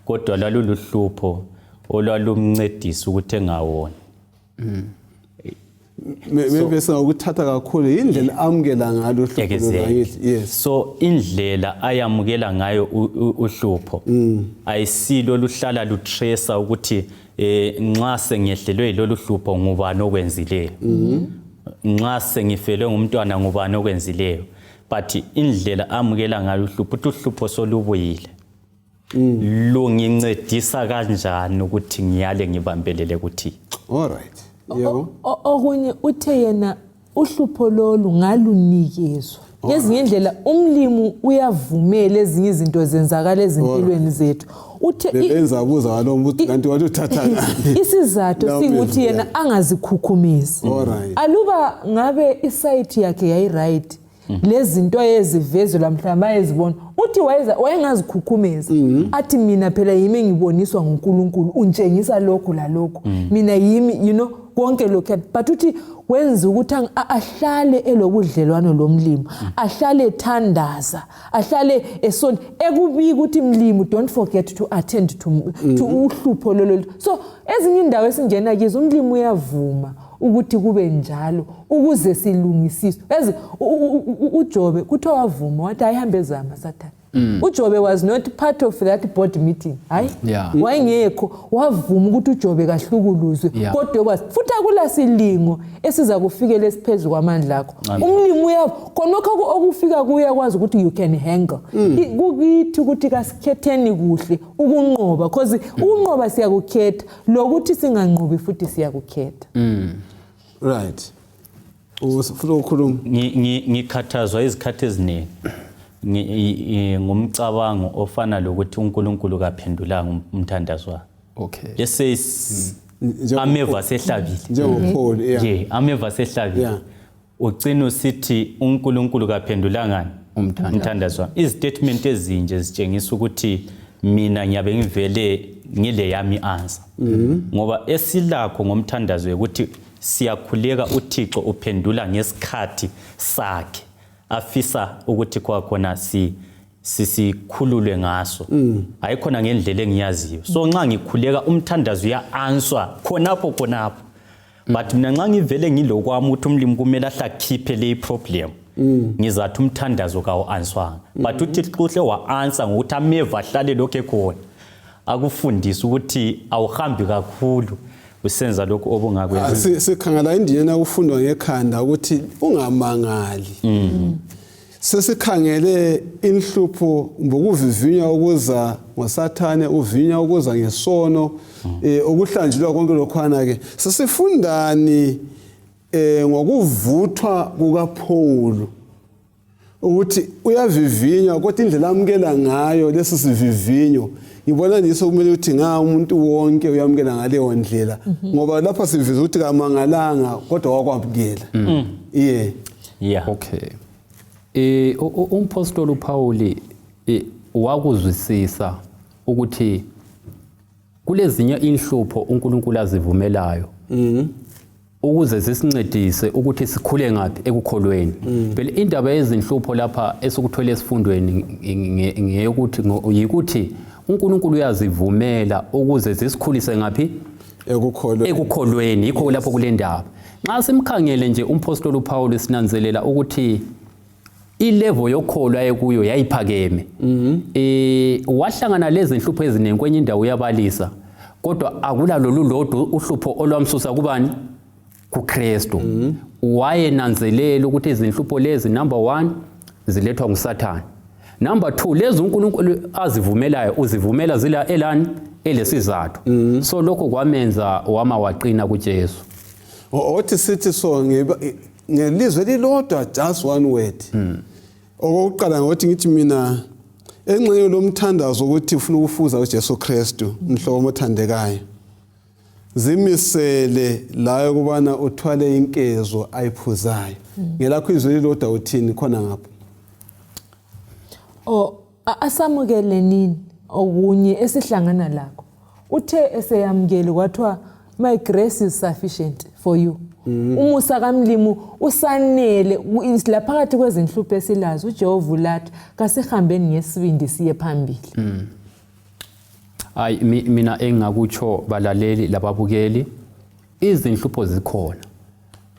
Speaker 2: kodwa lolu hlupho olwalumncedisa ukuthi engawoni
Speaker 1: bese ukuthatha kakhulu indlela amukela ngalo uhlupho
Speaker 2: yes so indlela ayamukela ngayo uhlupho ayisilo luhlala lutresa ukuthi nxa sengehlelwe lolu hlupho ngubani okwenzileyo nxa sengifelwe ngumntwana ngubani okwenzileyo but indlela amukela ngayo uhlupho uhlupho solubuyile lungincedisa kanjani ukuthi ngiyale ngibambelele kuthi
Speaker 1: alright yebo
Speaker 4: okunye uthe yena uhlupho lolu ngalunikezwa ngezinye indlela umlimi uyavumela ezinye izinto zenzakala ezimpilweni zethu
Speaker 1: uthe benza buza ngalombuthi kanti wathi uthatha
Speaker 4: isizathu singuthi yena angazikhukhumezi aluba ngabe isite yakhe yayi right lezinto ezivezela mhlamba ezibona uthi wayengazikhukhumeza athi mina phela yimi ngiboniswa nguNkulunkulu untshengisa lokhu la lokhu mina yimi konke lokho but uthi wenza ukuthi ahlale elobudlelwano lomlimi ahlale ethandaza ahlale esona ekubika ukuthi mlimi don't forget to attend to uhlupho lolo so ezinye indawo esingena kizo umlimi uyavuma ukuthi kube njalo ukuze silungisiswe yazi uJobe kuthiwa wavuma wathi ayihambe zama Sathane uJobe was not part of that board meeting hayi wayengekho wavuma ukuthi uJobe kahlukuluzwe kodwa futhi akulasilingo esiza kufikela esiphezulu kwamandla akho umlimi khonokho okufika kuya kwazi ukuthi you can handle kukithi ukuthi kasikhetheni kuhle ukunqoba because ukunqoba siyakukhetha lokuthi singanqobi futhi siyakukhetha
Speaker 1: right ufuna ukukhuluma
Speaker 2: ngikhathazwa izikhathi eziningi ngumcabango ofana lokuthi uNkulunkulu kaphendulanga umthandazo wakhe.
Speaker 3: Okay.
Speaker 2: Just says ameva sehlabile.
Speaker 1: NjengoPaul,
Speaker 2: Yeah, ameva sehlabile. Ugcina usithi uNkulunkulu kaphendulanga umthandazo wakhe. Istatement ezinje zitshengisa ukuthi mina ngiyabe ngivele ngile yami answer. Ngoba esilakho ngomthandazo ukuthi siyakhuleka uThixo uphendula ngesikhathi sakhe afisa ukuthi kwakhona sisikhululwe ngaso. Ayikhona ngendlela engiyaziyo. So nxa ngikhuleka umthandazo uya-answer khonapho. But mina nxa ngivele ngilokwami ukuthi umlimi kumele ahlakhiphe le problem. Ngizathi umthandazo kawu-answanga. But uThixo uhle wa-answer ngokuthi ameva ahlale lokho ekhona. Akufundisa ukuthi awuhambi kakhulu usenza lokho obungakwenza.
Speaker 1: Sikhangela indiyena ukufundwa ngekhanda ukuthi ungamangali. Sesikhangele inhlupho ngokuvivinya ukuza ngoSathane, uvinya ukuza ngesono, ukuhlanjulwa konke lokhwana ke. Sesifundani ngokuvuthwa kukaPaul ukuthi uyavivinya kodwa indlela amkela ngayo lesi sivivinyo ngibona niso kumele ukuthi umuntu wonke uyamkela ngaleyo ndlela ngoba lapha sivisa ukuthi kamangalanga kodwa wakwamkela.
Speaker 2: Yeah.
Speaker 3: Okay. Umpostoli uPaul wakuzwisisa ukuthi kulezinye inhlupho uNkulunkulu azivumelayo ukuze zisincedise ukuthi sikhule ngapi ekukholweni. Phela indaba yezinhlupho lapha esikuthole esifundweni yikuthi uNkulunkulu uyazivumela ukuze zisikhulise ngapi ekukholweni. Yikho lapho kule ndaba. Nxa simkhangele nje umpostoli uPaul sinanzelela ukuthi ilevel yokholwa ekuyo yayiphakeme. Wahlangana lezi inhlupho eziningi kwenye indawo uyabalisa kodwa akula lolu lodwa uhlupho olwamsusa kubani? KuKristu. Wayenanzelela ukuthi izinhlupho lezi number 1 zilethwa nguSathane. Number 2 lezi uNkulunkulu azivumelayo uzivumela zila elani elesizathu. So lokho kwamenza waqina kuJesu.
Speaker 1: Othi sithi so ngelizwe lilodwa just one word. Okokuqala ngokuthi ngithi mina enxenye lomthandazo ukuthi ufuna ukufuza uJesu Kristu umhlobo othandekayo. Zimisele layo kubana uthwale inkezo ayiphuzayo. Ngelakho izwe lilodwa uthini khona ngapha?
Speaker 4: Asamukele nini okunye esihlangana lakho. Uthe eseyamukele kwathiwa my grace is sufficient for you. Umusa kaMlimu usanele laphakathi kwezinhlupho esilazo uJehova ulathi kasihambeni ngesibindi siye phambili.
Speaker 3: Mina engakutsho balaleli lababukeli izinhlupho zikhona.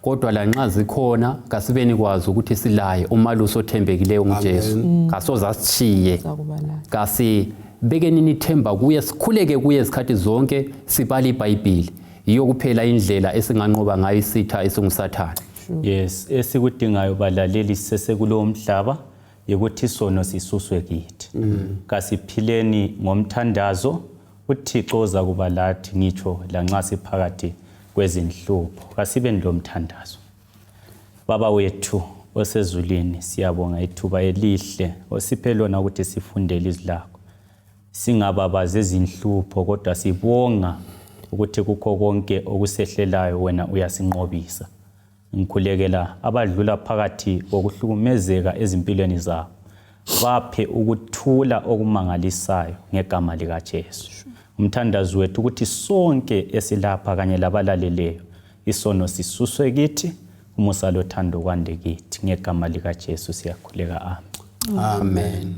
Speaker 3: Kodwa la nxa zikhona kasibeni kwazi ukuthi silaye umalusi othembekileyo nguJesu. Kasoze asishiye. Kasibekeni nithemba kuye sikhuleke kuye isikhathi zonke sibala iBhayibheli. Iyo kuphela indlela esinganqoba ngayo isitha esinguSathane.
Speaker 2: Yes, esikudingayo balaleli sesekulo mhlaba ukuthi isono sisuswe kithi. Kasiphileni ngomthandazo uThixo oza kuba lathi ngitsho lanxa siphakathi kwezinhlupho. Kasibe nilomthandazo. Baba wethu osezulwini siyabonga ithuba elihle osiphe lona ukuthi sifundele izwi lakho. Singababazi izinhlupho kodwa sibonga ukuthi kukho konke okusehlelayo wena uyasinqobisa. Ngikhulekela abadlula phakathi kokuhlukumezeka ezimpilweni zabo. Baphe ukuthula okumangalisayo ngegama likaJesu. Umthandazo wethu ukuthi sonke esilapha kanye labalaleleyo isono sisuswe kithi umusa lothando kwande kithi ngegama likaJesu siyakhuleka. Amen.
Speaker 1: Amen.